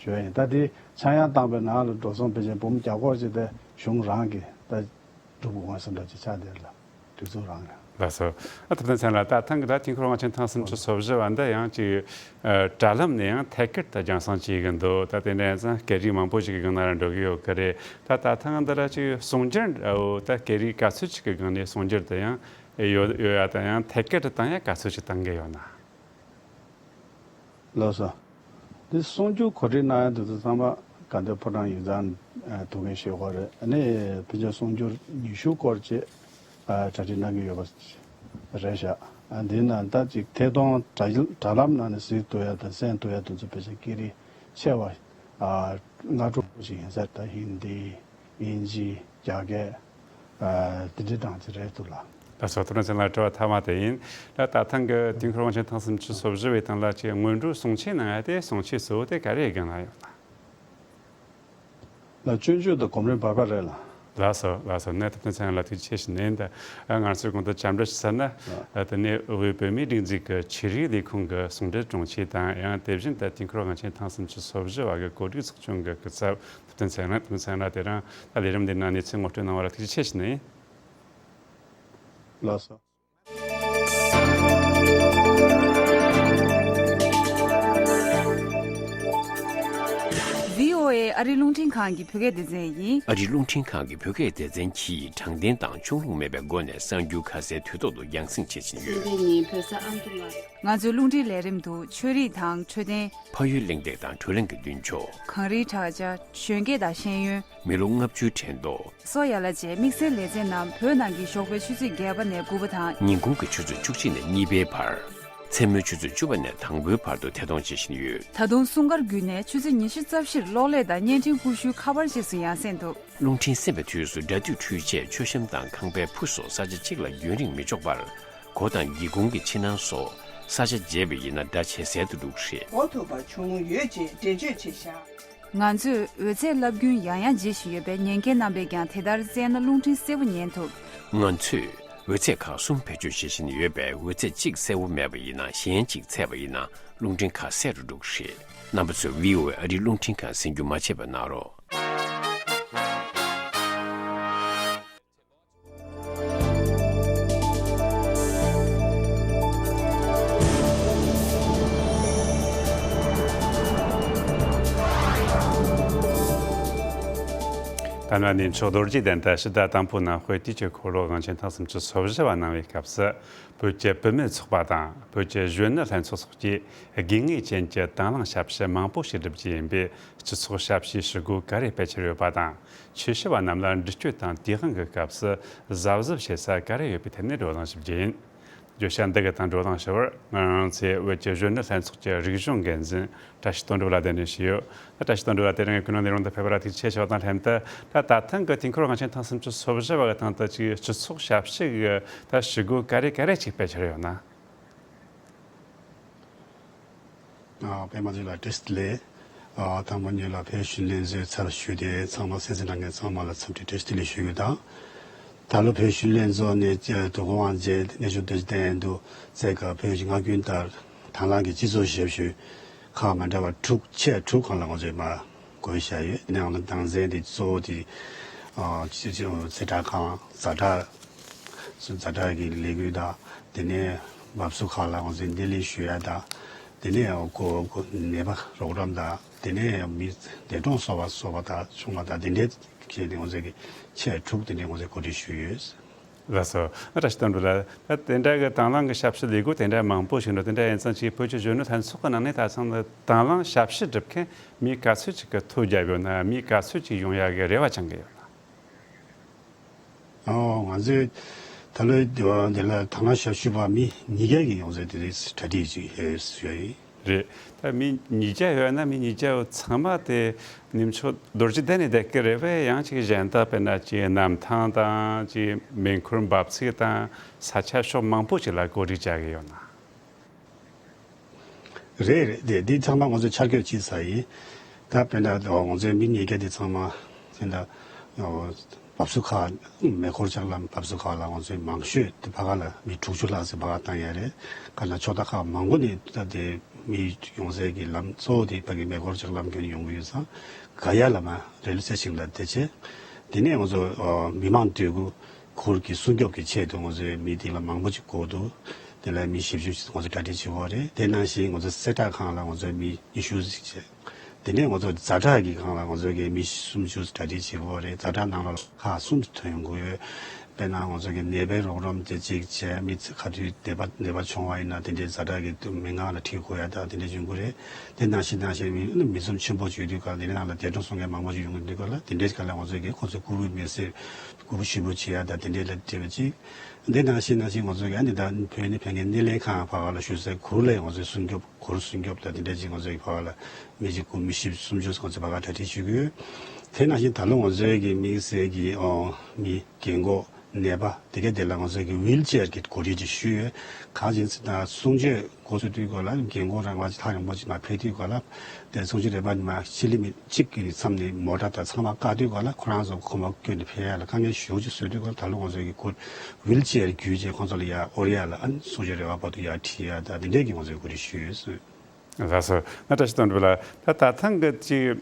ཞུ་ཡ་ཡིན། ད་དེ་ཆག་ཡང་བཏང་པའི་ནང་ལ་འགྲོ་སོང་ཕལ་ཆེར་འབུམ་བརྒྱ་སྐོར་ཅིག་དེ་གཞུང་རང་གིས་ད་སྒྲུབ་དགོས་ས་འདྲ་ཅིག་ཆགས་བསྡད་ལ། དུས་ཚོད་རང་རེད། ལགས་སོ། ཨ་ཐུབ་བསྟན་མཚན་ལགས། ད་ཐེངས་ཀྱི་ད་དུས་འཁོར་དབང་ཆེན་ཐེངས་སུམ་ཅུ་སོ་བཞི་བ་འདི་ཡང་ཅིག་ཨ་དྲ་ལམ་ནས་ཡང་ཐད་ཀར་དུ་རྒྱང་སྲིང་བྱེད་ཀྱི་འདུག་ད་དེ་འདྲ་ཡིན་ཙང་སྐད་རིགས་མང་པོ་ཞིག་གི་སྒང་ལ་འགྲོ་གི་ཡོད་ཀྱི་རེད། ད་ད་ཐེངས་འདི་ལ་ཅིག་གསུང་སྒྱུར་འོ་ད་སྐད་རིགས་ག་ཚོད་ཅིག་གི་སྒང་ནས་གསུང་སྒྱུར་དུ་ཡང་ཡོད་ཡོད་ཡ། ད་ཡང་ཐད་ཀར་དུ་བཏང་ཡ་ག་ཚོད་ཅིག་བཏང་གི་ཡོད་ན། ལགས་སོ། འདི་གསུང་སྒྱུར་གོ་སྒྲིག་གནང་ཡ་འདི་ཚོ་ཚང་མ་དགའ་ལྡན་ཕོ་བྲང་ཡིག་ཚང་ཐུགས་འགན་བཞེས་དགོས་རེད། ཨ་ནི་ཕལ་ཆེར་གསུང་སྒྱུར་ཉི་ཤུ་སྐོར་ཅིག་ཨ་གྲ་སྒྲིག་གནང་གི་ཡོད་པ་རེད་ཤག་ཨ་འདི་ནང་ད་ཅིག་ཐད་གཏོང་དྲ་དྲ་ལམ་ནང་ནས་གཟིགས་ཐུབ་ཡ་དང་གསན་ཐུབ་ཡ་དེ་ཚོ་ཕལ་ཆེར་སྐད་རིགས་ཆེ་བ་ཨ་ལྔ་དྲུག་ཅིག་ཡིན་ས་རེད། ད་ཧིན་དི། དབྱིན་ཇི། རྒྱ་སྐད། ཨ་དེ་འདྲའི་སྟངས་ཅིག་རེད་འདུག་ལགས། ལགས་སོ། ཐུབ་བསྟན་མཚན་ལགས། དྲི་བ་མཐའ་མ་དེ་ཡིན། ད་ད་ཐེངས་ཀྱི་དུས་འཁོར་དབང་ཆེན་ཐེངས་སུམ་ཅུ་སོ་བཞི་བའི་སྟེང་ལ་ཅིག་སྔོན་འགྲོའི་གསུང་ཆོས་གནང་ཡ་དེ་གསུང་ཆོས་གཙོ་བོ་དེ་ག་རེའི་སྒང་ལ་ཡོད་ན། ལགས། སྤྱོད་འཇུག་དང་གོམས་རིམ་བར་པ་རེད་ལགས། ལགས་སོ། ལགས་སོ། ནས་ཐུབ་བསྟན་མཚན་ལགས་ལ་ཐུགས་རྗེ་ཆེ་ཞུ་ནས་ཡིན། ད་ང་ཚོའི་གོང་དུ་བཅར་འདྲི་ཞུ་ས་ན། ལགས། དེ་ནས་དབུས་བོད་མིའི་སྒྲིག་འཛུགས་ཀྱི་ཆོས་རིག་ལས་ཁུངས་ཀྱི་ཟུང་འབྲེལ་དྲུང་ཆེ་དང་ཡང་དེ་བཞིན་དུ་དུས་འཁོར་དབང་ཆེན་ཐེངས་སུམ་ཅུ་སོ་བཞི་བ་གི་གོ་སྒྲིག་ཚོགས་ཆུང་གི་སྐུ་ཚབ། ཐུབ་བསྟན་མཚན་ལགས། ཐུབ་བསྟན་མཚན་ལགས་དེ་རིང་ད་ལས་རིམ་འདིའི་ནང་གནས་ཚུལ་ངོ་སྤྲོད་གནང་བ་ལ་ཐུགས་རྗེ་ཆེ་ཞུ་ནས། ལགས་སོ། བྷི་ཨོ་ཨེ་ཨ་རི་རླུང་འཕྲིན་ཁང་གི་བོད་སྐད་སྡེ་ཚན་ཡིན། ཨ་རི་རླུང་འཕྲིན་ཁང་གི་བོད་སྐད་སྡེ་ཚན་གྱིས་དྲང་བདེན་དང་ཕྱོགས་ལྷུང་མེད་པའི་སྒོ་ནས་གསར་འགྱུར་ཁ་གསལ་དུས་ཐོག་ཏུ་རྒྱང་སྲིང་བྱེད་བཞིན་ཡོད། ཚེ་འདས་ཉིན་བོད་ས་ཨ་མདོ་ལ། ང་ཚོའི་རླུང་འཕྲིན་ལས་རིམ་དུ་ཆོས་རིག་དང་འཕྲོད་བསྟེན། ཕ་ཡུལ་གླེང་སྟེགས་དང་བགྲོ་གླེང་གི་མདུན་ཅོག་གངས་རིའི་བྲག་ཅ། གཞོན་སྐྱེས་དང་ཤེས་ཡོན། མི་ལོ་ལྔ་བཅུའི་དྲན་ཐོ། སོགས་ཡན་ལག་བཅས་དམིགས་བསལ་ལེ་ཚན་རྣམས་བོད་ནང་གི་ཞོགས་པའི་ཆུ་ཚོད་བརྒྱད་པ་ནས་དགུ་པ་དང་། ཉིན་གུང་གི་ཆུ་ཚོད་བཅུ་གཅིག་ནས་གཉིས་པའི་བར། མཚན་མོའི་ཆུ་ཚོད་བཅུ་པ་ནས་དང་པོའི་བར་དུ་ཐད་གཏོང་བྱེད་བཞིན་ཡོད། ད་དུང་སྲུང་སྐར་བརྒྱུད་ནས་ཆུ་ཚོད་ཉི་ཤུ་རྩ་བཞིར་གློག་ཀླད་དང་བརྙན་འཕྲིན་ཀུ་ཤུའི་ཁ་པར་རྗེས་སུ་ཡང་སེང་འདུག་རླུང་འཕྲིན་གསན་པའི་དུས་སུ་སྒྲ་སྡུད་འཕྲུལ་ཆས་མཆོད་བཤམས་དང་ཁང་པའི་ཕུ་སོགས་ས་ཆ་གཅིག་ལ་རྒྱུན་རིང་མི་འཇོག་པར། སྒོ་དང་སྒེའུ་ཁུང་གི་ཕྱི་ནང་སོགས་ས་ཆ་བརྗེས་པ་ཡིན་ན་སྒྲ་ཇེ་གསལ་དུ་འགྲོ་གི་རེད། གོ་ཐུབ་པ་བྱུང་ཡོད་ཅེས་འགྲེལ་བརྗོད་བྱས་བཞག་ང་ཚོས་འོད་ཚད་རླབས་རྒྱུན་ཡང་ཡང་བརྗེ་བཞིན་ཡོད་པས་ཉན་མཁན་རྣམ་པས་ཀྱང་དེ་ལྟར་བཙལ་ན་རླུང་འཕྲིན་གསལ་པོ་ཉན་ཐུབ། ང་ཚོས་འོད་ཚད་ཁག་གསུམ་བེད་སྤྱོད་བྱེད་བཞིན་ཡོད་པས་འོད་ཚད་གཅིག་གསལ་པོ་མེད་པ་ཡིན་ན་གཞན་གཅིག་ཚད་པ་ཡིན་ན་རླུང་འཕྲིན་ཁ་གསལ་རུ་འགྲོ་གི་རེད། རྣམ་པ་ཚོས་བྷི་ཨོ་ཨེ་ཨ་རིའི་རླུང་འཕྲིན་ཁང་གསན་རྒྱུ་མ་བརྗེད་པ་གནང་རོགས། ད་ནི་གནས་མཆོག་རྡོ་རྗེ་གདན་དུ་ཕྱི་ཟླ་དང་པོའི་ནང་དཔེ་དུས་ཀྱི་འཁོར་ལོ་དབང་ཆེན་ཐེངས་སུམ་ཅུ་སོ་བཞི་བ་གནང་བའི་སྐབས་སུ། བོད་ཀྱི་བུད་མེད་ཚོགས་པ་དང་བོད་ཀྱི་གཞོན་ནུ་ལྷན་ཚོགས་སོགས་ཀྱིས་དགོས་ངེས་ཅན་གྱི་དང་བླངས་ཞབས་ཞུ་མང་པོ་ཞིག་བསྒྲུབ་རྒྱུ་ཡིན་པས། སྤྱི་ཚོགས་ཞབས་ཞུའི་ཞུ་སྒོ་ག་རེ་སྤེལ་འཆར་ཡོད་པ་དང་། ཆོས་ཞུ་བ་རྣམས་ལ་འདྲི་གཅོད་དང་དུས་དབང་གི་སྐབས་སུ་གཟབ་གཟབ་བྱེད་ས་ག་རེ་ཡོད་པའི་ཐད་ནས་བགྲོ་གླེང་ཞུ་རྒྱུ་ཡིན། བརྗོད་བྱ་འདི་གི་སྟེང་བགྲོ་གླེང་ཞུ་བར་ང་རང་ཚོའི་བོད་ཀྱི་གཞོན་ནུ་ལྷན་ཚོགས་ཀྱི་རིག་གཞུང་འགན་འཛིན་བཀྲ་ཤིས་དོན་གྲུབ་ལགས་གདན་འདྲེན་ཞུས་ཡོད། ད་བཀྲ་ཤིས་དོན་གྲུབ་ལགས་དེ་རིང་གི་ཁུངས་ལུང་ནས་རོགས་ཟླ་ཕེབས་པར་ཐུགས་རྗེ་ཆེ་ཞུ་བ་དང་ལྷན་དུ། ད་ད་ཐེངས་ཀྱི་དུས་འཁོར་དབང་ཆེན་ཐེངས་སུམ་ཅུ་སོ་བཞི་བ་གི་སྟེང་དུ་ཅིག་སྤྱི་ཚོགས་ཞབས་ཞུ་གི་ད་ཞུ་སྒོ་ག་རེ་ག་རེ་ཅིག་སྤེལ་འཆར་ཡོད་ན། ཨ། པད་མ་བདེ་ལགས་བཀྲ་ཤིས་བདེ་ལེགས། ཨ། དང་པོ་ཉིད་ལ་བོད་གཞོན་ལྷན་ཚོགས་ཚར་ཞུས་ཏེ་ཚང་མ་གསན་གཟིགས་གནང་མཁན་ཚང་མ་ལ་འཚམས་འདྲི་བཀྲ་ཤིས་བདེ་ལེགས་ཞུ་རྒྱུ་དང་། ད་ལོ་བོད་གཞོན་ལྷན་ཚོགས་ནས་དུས་འཁོར་དབང་ཆེན་གནས་མཆོག་རྡོ་རྗེ་གདན་དུ་བཅར་སྐབས་བོད་ཀྱི་སྔར་རྒྱུན་ལྟར་དང་བླངས་ཀྱི་སྤྱི་ཚོགས་ཞབས་ཞུ་ཁག་མ་འདྲ་བ་དྲུག་ཆེ་དྲུག་སྒང་ལ་ང་ཚོས་མར་བགོས་བཞག་ཡོད། དེ་ནས་ང་ཚོ་སྟངས་འཛིན་དེ་གཙོ་བོ་དེ་ཨ་སྤྱི་ཚོགས་རྩེ་གྲ་ཁང་ཛ་དྲག་ཛ་དྲག་གི་ལས་འགུལ་དང་། དེ་ནས་བབས་སུ་ཁག་ལ་ང་ཚོས་བདེ་ལེགས་ཞུ་ཡ་དང་། དེ་ནས་ཡང་ཁོ་ཁོ་ནད་པ་རོགས་རམ་དང་དེ་ནས་ཡང་མི་འདས་གྲོངས་སོགས་པ་སོགས་པ་དང་བྱུང་བ་དང་དེ་འདྲའི་གི་ནི་ང་ཚོས་ཀྱི་ཆེད་དྲུག་དེ་འདྲའི་ང་ཚོས་གོ་སྒྲིག་ཞུས་ཡོད། ལགས་སོ། ཨ་བཀྲ་ཤིས་དོན་གྲུབ་ལགས། ད་དེ་འདྲ་གི་དང་བླངས་ཀྱི་ཞབས་ཞུ་ལས་སྒོ་དེ་འདྲ་མང་པོ་ཞིག་འདུག་དེ་འདྲ་ཡིན་ཙང་ཅིག་བོད་ཀྱི་གཞོན་ནུ་ལྷན་ཚོགས་ཀྱི་ནང་ནས་ད་ཚང་ལ་དང་བླངས་ཞབས་ཞུ་སྒྲུབ་མཁན་མི་ག་ཚོད་ཅིག་གི་ཐོ་བརྒྱབ་ཡོད་ན། མི་ག་ཚོད་ཅིག་ཡོང་ཡག་གི་རེ་བ་བཅང་གི་ཡོད་ན། ཨོ་ང་ཚོས་ད་ལོའི་འདི་ལ་དང་བླངས་ཞབས་ཞུ་པ་མི་ཉིས་བརྒྱ་གི་ཡོང་ཚད་དེ་རིགས་གྲ་སྒྲིག་ཅིག་ཡོད་ཡོད་ཡིན། རེད། ད་མི་ཉིས་བརྒྱ་ཡོད་ན་མི་ཉིས་བརྒྱ་ཚང་མ་དེ་ནུབ་ཕྱོགས་རྡོ་རྗེ་གདན་ནས་བསྡད་ཀྱི་རེད་པས། ཡང་ཅིག་གཞན་དག་དཔེར་ན་ཅིག་གནམ་ཐང་དང་ཅིག་མེ་འཁོར་འབབ་ཚིགས་དང་ས་ཆ་ཕྱོགས་མང་པོ་ཅིག་ལ་གོ་སྒྲིག་བྱ་གི་ཡོད་ན། རེད་རེད། དེ་འདི་ཚང་མ་ང་ཚོས་ཆ་བགོས་བྱས་ཚར་ཡིན། ད་དཔེར་ན་ང་ཚོའི་མི་ཉིས་བརྒྱ་དེ་ཚང་མ་དེ་འདྲ་བབས་ཚུགས་ཁག་མེ་འཁོར་ལྕགས་ལམ་བབས་ཚུགས་ཁག་ལ་ང་ཚོས་མང་ཤོས་དེ་ཕ་ག་ལ་མི་དྲུག་ཅུ་ལྷག་ཙམ་ཕ་ག་བཏང་ཡ་རེད། ག་ན་ཕྱོགས་མཐའ་ཁག་མང་པོ་ནས་ད་དེ་མི་ཡོང་སའི་གི་ལམ་གཙོ་བོ་དེ་ཕ་གི་མེ་འཁོར་ལྕགས་ལམ་བརྒྱུད་ནས་ཡོང་གི་ཡོད་ཙང་ག་ཡ་ལ་མ་རེལ་ཝེ་སི་ཊེ་ཤིན་ལ་བསྡད་བྱས། དེ་ནས་ང་ཚོ་མི་མང་འདུས་སྐོར་གྱི་སྲུང་སྐྱོབ་ཀྱི་ཆེད་དུ་ང་ཚོའི་མི་དེ་ལ་མང་པོ་ཅིག་བསྐོས་འདུག་དེ་ལ་མི་བཞི་བཅུ་ང་ཚོ་གྲ་སྒྲིག་བྱེད་ཀྱི་ཡོད་རེད། དེ་ནང་བཞིན་ང་ཚོ་གསལ་བསྒྲགས་ཁང་ལ་ང་ཚོའི་མི་ཉི་ཤུ་ཙམ་བྱས། དེ་ནས་ང་ཚོ་ཛ་དྲག་གི་སྒང་ལ་ང་ཚོའི་གི་མི་སུམ་ཅུ་གྲ་སྒྲིག་བྱེད་ཀྱི་ཡོད་རེད། ཛ་དྲག་ནང་ལོགས་ལ་ཁག་གསུམ་ཐོན་ཡོང་གི་ཡོད། དཔེར་ན་ང་ཚོ་གི་ནད་པའི་རོགས་རམ་དེ་གཅིག་བྱས། མི་ཚེ་ག་དུས་ནད་པ་ནད་པ་བྱུང་བ་ཡིན་ན་དེ་འདྲའི་ཛ་དྲག་གི་མི་མངགས་ལ་ཁྲིད་དགོས་ཡ་དང་དེ་འདྲ་ཡོང་གི་རེད། དེ་ནང་བཞིན་ནང་བཞིན་མི་མི་འཛོམས་ཆེན་པོ་བྱེད་དུས་སྒང་དེ་ནང་ལ་འདས་གྲོངས་སོང་མཁན་མང་པོ་ཞིག་ཡོང་གི་འདུག་སྒང་ལ་དེ་འདྲའི་སྒང་ལ་ང་ཚོ་གིས་ཁོ་ཚོ་སྐུ་འབུལ་མེ་སེར་སྐུ་འབུལ་ཞུ་འབུལ་བྱེད་ཡ་དང་དེ་འདྲའི་ལ་འབྲེལ་བ་གཅིག་དེ་ནང་བཞིན་ནང་བཞིན་ང་ཚོ་གིས་ཨ་ནི་ད་བོད་ནས་ཕེབས་མཁན་སྣེ་ལེན་ཁང་ཕ་ག་ལ་བཞུགས་སའི་གུར་ལ་ང་ཚོས་སྲུང་སྐྱོབ་གུར་སྲུང་སྐྱོབ་དང་དེ་འདྲ་ཅིག་ང་ཚོ་གིས་ཕ་ག་ལ་མི་གཅིག་སྐུ་མི་བཞི་སུམ་ཅུ་ང་ཚོས་ཕ་ག་གྲ་སྒྲིག་ཞུ་གི་ཡོད། དེ་ནང་བཞིན་ད་ལོ་ང་ཚོའི་གི་དམིགས་བསལ་གྱི་ཨོ་མི་རྒན་གོག་ནད་པ་དེ་ག་དེ་ལ་ང་ཚོས་གི་ཝིལ་ཅེར་གྱི་གོ་སྒྲིག་ཅིག་ཞུས་ཡོད། གང་ཡིན་ཟེར་ན་གསུང་ཆོས་འགོ་ཚུགས་དུས་སྐབས་ལ་རྒན་གོག་རིམ་པ་ཅིག་ཐག་རིང་པོ་ཅིག་མར་ཕེབས་དུས་སྐབས་ལ་དེ་གསུང་ཆོས་རིམ་པ་ནི་མར་ཕྱི་ལི་མི་གཅིག་གི་མཚམས་ནས་མོ་ཊ་དང་ཚང་མ་བཀག་དུས་སྐབས་ལ་ཁོ་རང་ཚོ་ཁོ་མོ་བསྐྱོད་ནས་ཕེབས་ཡ་ལ་དཀའ་ངལ་ཞེ་པོ་ཅིག་བཟོས་དུས་སྐབས་ལ་ད་ལོ་ང་ཚོའི་གི་གུར་ཝིལ་ཅེར་བརྒྱུད་བྱས་ཁོང་ཚོ་ལ་ཡར་དབོར་ཡ་ལ་ཨ་ནི་གསུང་ཆོས་རེ་བ་བར་དུ་ཡར་ཁྲིད་ཡ་ད་དེ་འདྲས་ཀྱི་ང་ཚོའི་གོ་སྒྲིག་ཞུས་ཡོད་ཟེར། ལགས་སོ། ང་བཀྲ་ཤིས་དོན་གྲུབ་ལགས། ད་ད་ཐེངས་ཀྱི་ཅིག་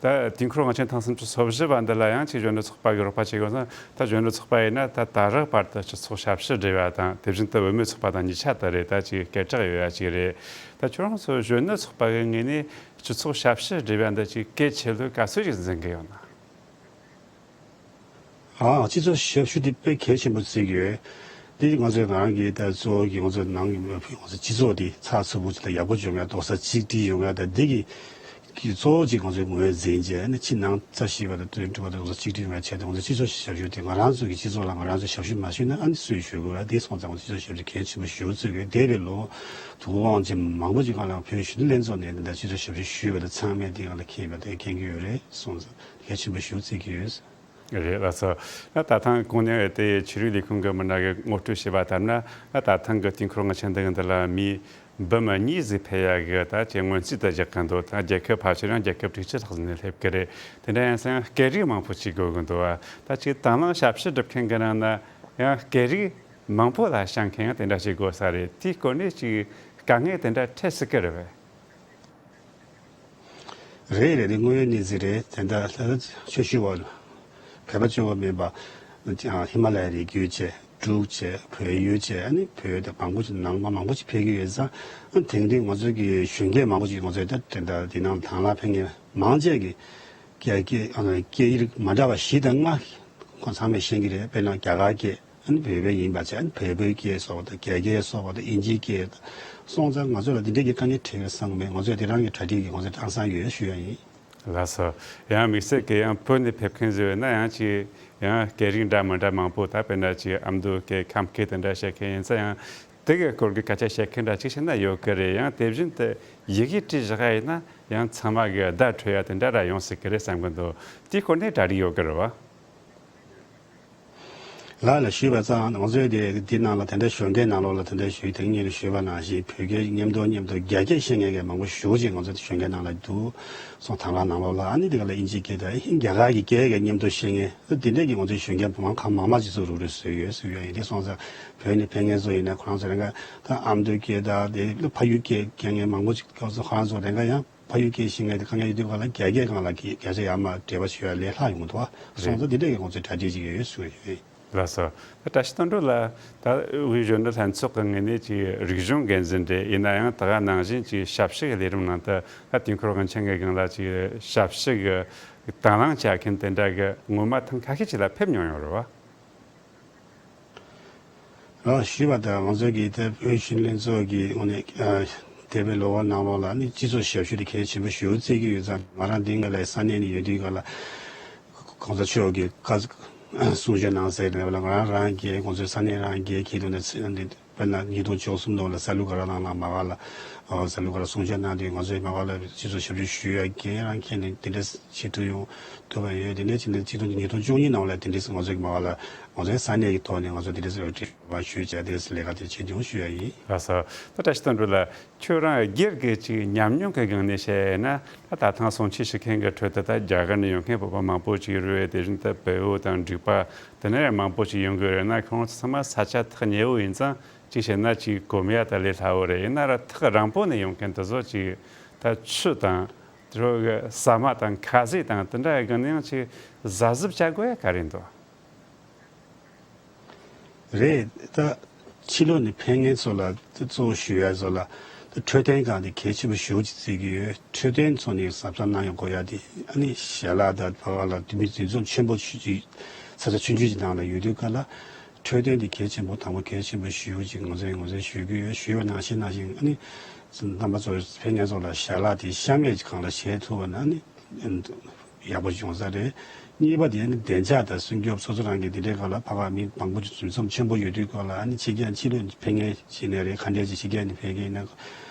ད་དུས་འཁོར་དབང་ཆེན་ཐེངས་སུམ་ཅུ་སོ་བཞི་པ་འདི་ལ་ཡང་ཅིག་གཞོན་ནུ་ཚོགས་པ་གི་རོགས་པ་བྱེད་དགོས་ན། ད་གཞོན་ནུ་ཚོགས་པ་ཡིན་ན་ད་ད་རག་བར་དུ་སྤྱི་ཚོགས་ཞབས་ཞུ་སྒྲུབ་ཡ་དང་དེ་བཞིན་དུ་བུད་མེད་ཚོགས་པ་དང་གཉིས་ཆ་དུ་རེད། ད་ཅིག་སྐད་གྲགས་ཡོད་ཡ་ཅིག་རེད། ད་ཁྱོད་རང་ཚོ་གཞོན་ནུ་ཚོགས་པ་གི་ངོས་ནས་སྤྱི་ཚོགས་ཞབས་ཞུ་སྒྲུབ་ཡ་འདི་ཅིག་གལ་ཆེ་ལོས་ག་ཚོད་ཅིག་འཛིན་གི་ཡོད་ན། ཨ། སྤྱི་ཚོགས་ཞབས་ཞུ་དེ་དཔེ་གལ་ཆེན་པོ་བརྩི་གི་ཡོད། དེ་ང་ཚོའི་ང་རང་གི་ད་གཙོ་བོ་གི་ང་ཚོའི་ནང་གི་ང་ཚོའི་སྤྱི་ཚོགས་དེ་ཚགས་ཚུད་པོ་ཅིག་དང་ཡག་པོ་བྱུང་ཡ། རྡོག་རྩ་གཅིག་སྒྲིལ་ཡོང་ཡ་ད་འདི་གི་གི་གཙོ་བོ་ཅིག་ང་ཚོའི་ངོས་འཛིན་བྱས་ནས་ཕྱི་ནང་རྩ་ཤེས་པ་དང་དོན་གྲུབ་པ་དང་རྡོག་རྩ་གཅིག་སྒྲིལ་ཡོང་ཡ་ཆེད་དུ་ང་ཚོའི་སྤྱི་ཚོགས་ཞབས་ཞུ་དེ་ང་རང་ཚོ་གི་སྤྱི་ཚོགས་ལ་ང་རང་ཚོས་ཞབས་ཞུ་མ་ཞུས་ན་ཨ་ནི་སུས་ཞུ་དགོས་ཡ། དེ་སོང་ཙང་ང་ཚོའི་སྤྱི་ཚོགས་ཞབས་ཞུ་གལ་ཆེན་པོ་ཞེ་པོ་བརྩི་གི་ཡོད། འདས་པའི་ལོ་དུས་འཁོར་དབང་ཆེན་མང་པོ་ཅིག་སྒང་ལ་བོད་གཞོན་ནུ་ལྷན་ཚོགས་ནས་འདི་འདྲ་སྤྱི་ཚོགས་ཞབས་ཞུ་ཞུས་པ་དང་ཚང་མས་དེ་སྒང་ལ་མཁྱེན་པ་དང་མཁྱེན་གྱི་ཡོད་རེད་སོང་ཙང་། གལ་ཆེན་པོ་ཞེ་པོ་བརྩི་གི་ཡོད། རེད་ལགས་སོ། ད་ད་ཐེངས་གོང་ནས་དེ་ཆོས་རིག་ལས་ཁུངས་ཀྱི་མི་སྣ་གིས་ངོ་སྤྲོད་བྱས་པ་ལྟར་ན། ད་ད་ཐེངས་ཀྱི་དུས་འཁོར་དབང་ཆེན་འདི་འདི་ལ་མི་འབུམ་གཉིས་ཟིག་ཕེབས་ཡ་གི་ད་ཅིག་སྔོན་རྩིས་དུ་བཞག་གི་འདུག་ད་རྒྱལ་ཁབ་ཕལ་ཆེར་ཡང་རྒྱལ་ཁབ་དྲུག་ཅུ་ལྷག་ཟིག་ནས་སླེབས་ཀྱི་རེད། དེ་འདྲ་ཡིན་ཙང་ཡང་སྐད་རིགས་མང་པོ་ཅིག་དགོས་ཀྱི་འདུག་བ། ད་ཅིག་དང་བླངས་ཞབས་ཞུ་སྒྲུབ་མཁན་གྱི་ནང་ན་ཡང་སྐད་རིགས་མང་པོ་ལ་བྱང་མཁན་ཡང་དེ་འདྲ་ཞིག་དགོས་ས་རེད། དེའི་སྐོར་ནས་ཅིག་དཀའ་ངལ་དེ་འདྲ་འཕྲད་སྲིད་ཀྱི་རེད་པས། རེད་རེད། དེ་དངོས་ཡོད་གནས་ཚུལ་རེད། དེ་འདྲ་ལྷ་ཆོས་ཞུ་བ་བོད་པ་གཅིག་པོ་མིན་པ་ཧི་མ་ལ་ཡའི་རི་རྒྱུད་བཅས་འབྲུག་བཅས་བལ་ཡུལ་བཅས་ཨ་ནི་བོད་དང་མང་པོ་ཅིག་ནང་པ་མང་པོ་ཅིག་ཕེབས་ཀྱི་ཡོད་ཙང་། ཨ་དེང་དུས་ང་ཚོའི་གི་གཞོན་སྐྱེས་མང་པོ་ཅིག་ང་ཚོའི་ད་དེ་འདྲ་དེ་ནང་དང་བླངས་ཕེབས་མཁན་མང་ཆེ་གི་རྒྱ་སྐད་ཨ་ནི་སྐད་ཡིག་མ་འདྲ་བ་བཞི་དང་ལྔ་ཁོང་ཚང་མས་ཤེས་ཀྱི་རེད། དཔེར་ན་རྒྱ་གར་སྐད། ཨ་ནི་བོད་པ་ཡིན་པ་བྱས་ཨ་ནི་བལ་པོའི་སྐད་སོགས་དང་རྒྱ་སྐད་སོགས་དང་དབྱིན་ཇིའི་སྐད་སོང་ཙང་ང་ཚོ་ལ་འདི་འདྲའི་གི་དཀའ་ངལ་འཕྲད་ཀྱི་བསམ་གི་མེད། ང་ཚོས་དེ་རང་གི་གྲ་སྒྲིག་གི་ང་ཚོས་ཧང་སང་ཡོད་ཞུ་ཡ་ཡིན། ལགས་སོ། ཡང་དམིགས་བསལ་གྱི་ཡང་བོད་ནས་ཕེབས་མཁན་ཟེར་བས་ན་ཡང་ཅིག་ཡང་སྐད་རིགས་འདྲ་མི་འདྲ་མང་པོ། ད་དཔེར་ན་ཅིག་ཨ་མདོ་སྐད་ཁམས་སྐད་དེ་འདྲ་བཤད་མཁན་ཡིན་ཙང་ཡང་དེ་གི་སྐོར་གྱི་སྐད་ཆ་བཤད་མཁན་འདྲ་ཅིག་བཤད་ན་ཡོད་ཀྱི་རེད། ཡང་དེ་བཞིན་དུ་ཡི་གེ་བྲིས་བཞག་ཡ་ཡིན་ན་ཡང་ཚང་མ་གི་བརྡ་འཕྲོད་ཡ་དེ་འདྲ་ར་ཡོང་སྲིད་ཀྱི་རེད་བསམ་གི་འདུག་དེའི་སྐོར་ནས་གྲ་སྒྲིག་ཡོད་ཀྱི་རེད་བ། ལགས་ལ་ཞུས་པ་ཙང་ང་ཚོས་དེ་འདི་ནང་ལ་དེ་འདྲ་ཞོགས་ཀའི་ནང་ལོགས་ལ་དེ་འདྲ་ཞུས་དེ་ཉིད་ལ་ཞུས་པ་ནང་བཞིན་བོད་སྐད་མཉམ་དུ་མཉམ་དུ་རྒྱ་སྐད་བཤད་མཁན་གྱི་མང་པོ་ཞེ་པོ་ཅིག་ང་ཚོ་ཞོགས་ཀའི་ནང་ལ་འདུག་སོང་དང་བླངས་ནང་ལོགས་ལ་ཨ་ནི་དེ་ག་ལ་དབྱིན་ཇིའི་སྐད་དང་རྒྱ་གར་གྱི་སྐད་ཀྱང་མཉམ་དུ་བཤད་མཁན་དེ་འདྲ་གི་ང་ཚོའི་ཞོགས་ཀའི་མང་ཁང་མང་མང་ཅིག་ཚུར་རུག་རེ་བཟོས་ཡོད་ཟེར་ཡོད་ཡིན། དེ་སོང་ཙང་བོད་ནས་ཕེབས་མཁན་ཚོ་ཡིན་ན་ཁོ་རང་ཚོ་རེ་འགའ་ད་ཨ་མདོའི་སྐད་དང་དེ་ཕ་ཡུལ་སྐད་སྐྱོན་མཁན་མང་པོ་ཅིག་ཁོ་རང་ཚོ་རེ་འགའ་ཡང་། ཕ་ཡུལ་སྐད་ཤེས་མཁན་དེ་དཀའ་ངལ་ཡོད་དུས་སྒང་ལ་རྒྱ་སྐད་སྒང་ལ་གི་བརྒྱ་ཆ་ཡར་མར་འབྲེལ་བ་བྱེད་ཡ་ལས་སླ་ཡོང་གི་འདུག་བ། སོང་ཙང་འདི་འདྲ་གི་ང་ཚོས་གྲ་སྒྲིག་ཅིག་ཡོད་ཞུ་ཡོད། ལགས་སོ། ད་བཀྲ་ཤིས་དོན་གྲུབ་ལགས། ད་དབུས་གཞོན་ནུ་ལྷན་ཚོགས་ཀྱི་ངོས་ནས་ཅིག་རིག་གཞུང་འགན་འཛིན་རེད། ཡིན་ན་ཡང་ད་ག་ནང་བཞིན་ཅིག་ཞབས་ཞུ་གི་ལས་རིམ་ནང་དུ་ད་དུས་འཁོར་དབང་ཆེན་གྱི་སྒང་ལ་ཅིག་ཞབས་ཞུ་གི་དང་བླངས་བྱ་མཁན་དེ་འདྲ་གི་ངོ་མ་ཐེངས་ཁ་ཤས་ཅིག་ལ་ཕེབས་མྱོང་ཡོད་རེད་བ། ཨ། ཞུས་པ་ལྟར་ང་ཚོ་གི་ད་བོད་གཞོན་ལྷན་ཚོགས་ཀྱི་ངོས་ནས། ཨ། འདས་པའི་ལོ་བ་ནང་ལོགས་ལ་ནི་སྤྱི་ཚོགས་ཞབས་ཞུ་དེ་གལ་ཆེན་པོ་ཞེ་པོ་བརྩི་གི་ཡོད་ཙང་། ང་རང་འདི་ག་ལ་ས་གནས་ནས་ཡོད་དུས་ག་ལ་གོང་ས་མཆོག་གིས་བཀའ་གསུང་ཆོས་གནང་ཟེར་ནས་ལ། ང་རང་རང་གིས་ཁོང་ཚོའི་ས་གནས་རང་གིས་ཁྱེད་དུ་ནས་འདི་དཔེར་ན་ཉིས་སྟོང་བཅུ་གསུམ་ལོ་ལ་ས་ལུ་ག་ར་ནང་ལ་མ་ག་ལ། ཨོ། ས་ལུ་ག་ར་གསུང་ཆོས་གནང་དུས་ང་ཚོས་མ་ག་ལ་སྤྱི་ཚོགས་ཞབས་ཞུ་ཞུ་ཡ་འགན་རང་འཁྱེར་ནས་དེ་འདྲས་བྱེད་ཐུབ་ཡོང་ཐུབ་པ་ཡོད། དེ་འདྲས་བྱས་ནས་སྤྱི་ཚོགས་ཉིས་སྟོང་བཅུ་གཉིས་ནང་ལ་དེ་འདྲས་ང་ཚོས་མ་ག་ལ་ང་ཚོའི་ས་གནས་ཀྱི་ཐོག་ནས་ང་ཚོ་དེ་འདྲས་རོགས་སྐྱོར་ཞུ་བྱས་དེ་འདྲས་ལས་ཀ་དེ་བྱེད་ཐུབ་ཡོང་ཞུ་ཡ་ཡིན། ལགས་སོ། ད་བཀྲ་ཤིས་དོན་གྲུབ་ལགས། ཁྱོད་རང་སྒེར་གྱི་ཅིག་ཉམས་མྱོང་གི་སྒང་ནས་བཤད་ཡིན་ན། ད་ད་ཐེངས་གསུང་ཆོས་ཞུ་མཁན་གྱི་ཁྲོད་དུ་ད་རྒྱ་གར་ནས་ཡོང་མཁན་བོད་པ་མང་པོ་ཅིག་རེད། དེ་བཞིན་དུ་བལ་པོ་དང་འབྲུག་པ་དེ་ནས་ཡང་མང་པོ་ཅིག་ཡོང་གི་རེད། ན་ཁོང་ཚོ་ཚང་མ་ས་ཆ་ཐག་ཉེ་བོ་ཡིན་ཙང་ཅིག་བཤད་ན་ཅིག་གོམས་ཡ་ད་ལས་སླ་བོ་རེད། ཡིན་ན་ར་ཐག་རིང་པོ་ནས་ཡོང་མཁན་དེ་ཚོ་ཅིག་ད་ཆུ་དང་དེ་ཚོ་གི་ཟ་མ་དང་ཁ་ཟས་དང་དེ་འདྲ་གི་སྒང་ནས་ཡང་ཅིག་གཟབ་གཟབ་བྱ་དགོས་ཡ་ག་རེ་འདུག་རེད། ད་ཕྱི་ལོགས་ནས་ཕེབས་མཁན་ཚོ་ལ་གཙོ་བོ་ཞུ་ཡ་ཚོ་ལ་ད་འཕྲོད་བསྟེན་སྒང་དེ་གལ་ཆེན་པོ་ཞེ་པོ་ཅིག་བརྩི་གི་ཡོད། འཕྲོད་བསྟེན་ཚོ་ནས་གཟབ་གཟབ་གནང་ཡོང་དགོས་ཡ་དེ། ཨ་ནི་ཞལ་ལག་དང་ཕ་བ་ལ་དུ་མི་འཛིན་ཚོམས་ཆེན་པོ་ཞིག་ས་ཆ་ཆུང་ཆུང་ཅིག་ནང་ལ་ཡོད་དུས་ག་ལ་འཕྲོད་བསྟེན་དེ་གལ་ཆེན་པོ་དང་པོ་གལ་ཆེན་པོ་ཞེ་པོ་ཅིག་ང་ཚོས་ངོས་འཛིན་ཞུ་གི་ཡོད། ཞུ་བ་ནང་བཞིན་ནང་བཞིན་ཨ་ནི་རྣམ་པ་ཚོ་ཕེབས་མཁན་ཚོ་ལ་ཞལ་ལག་དེ་ཤ་མེད་ཅིག་གང་ལ་བཞེས་ཐུབ་པ་ན་ཨ་ནི། ཡག་པོ་བྱུང་ས་རེད། གཉིས་པ་དེ་ནི་བདེ་འཇགས་དང་སྲུང་སྐྱོབ། སོ་སོ་རང་གི་དེ་འདྲའི་སྒང་ལ་ཕ་ག་མི་མང་པོ་ཅིག་འཛིན་ཚོམས་ཆེན་པོ་ཡོད་དུས་སྒང་ལ། ཨ་ནི་ཕྱི་རྒྱལ་ཕྱི་ལོགས་ཕེབས་མཁན་ཞིག་ནས་རེད། ག་འདྲས་ཅིག་ཕྱི་རྒྱལ་ནས་ཕེབས་མཁན་ཡིན་ན། རྒྱ་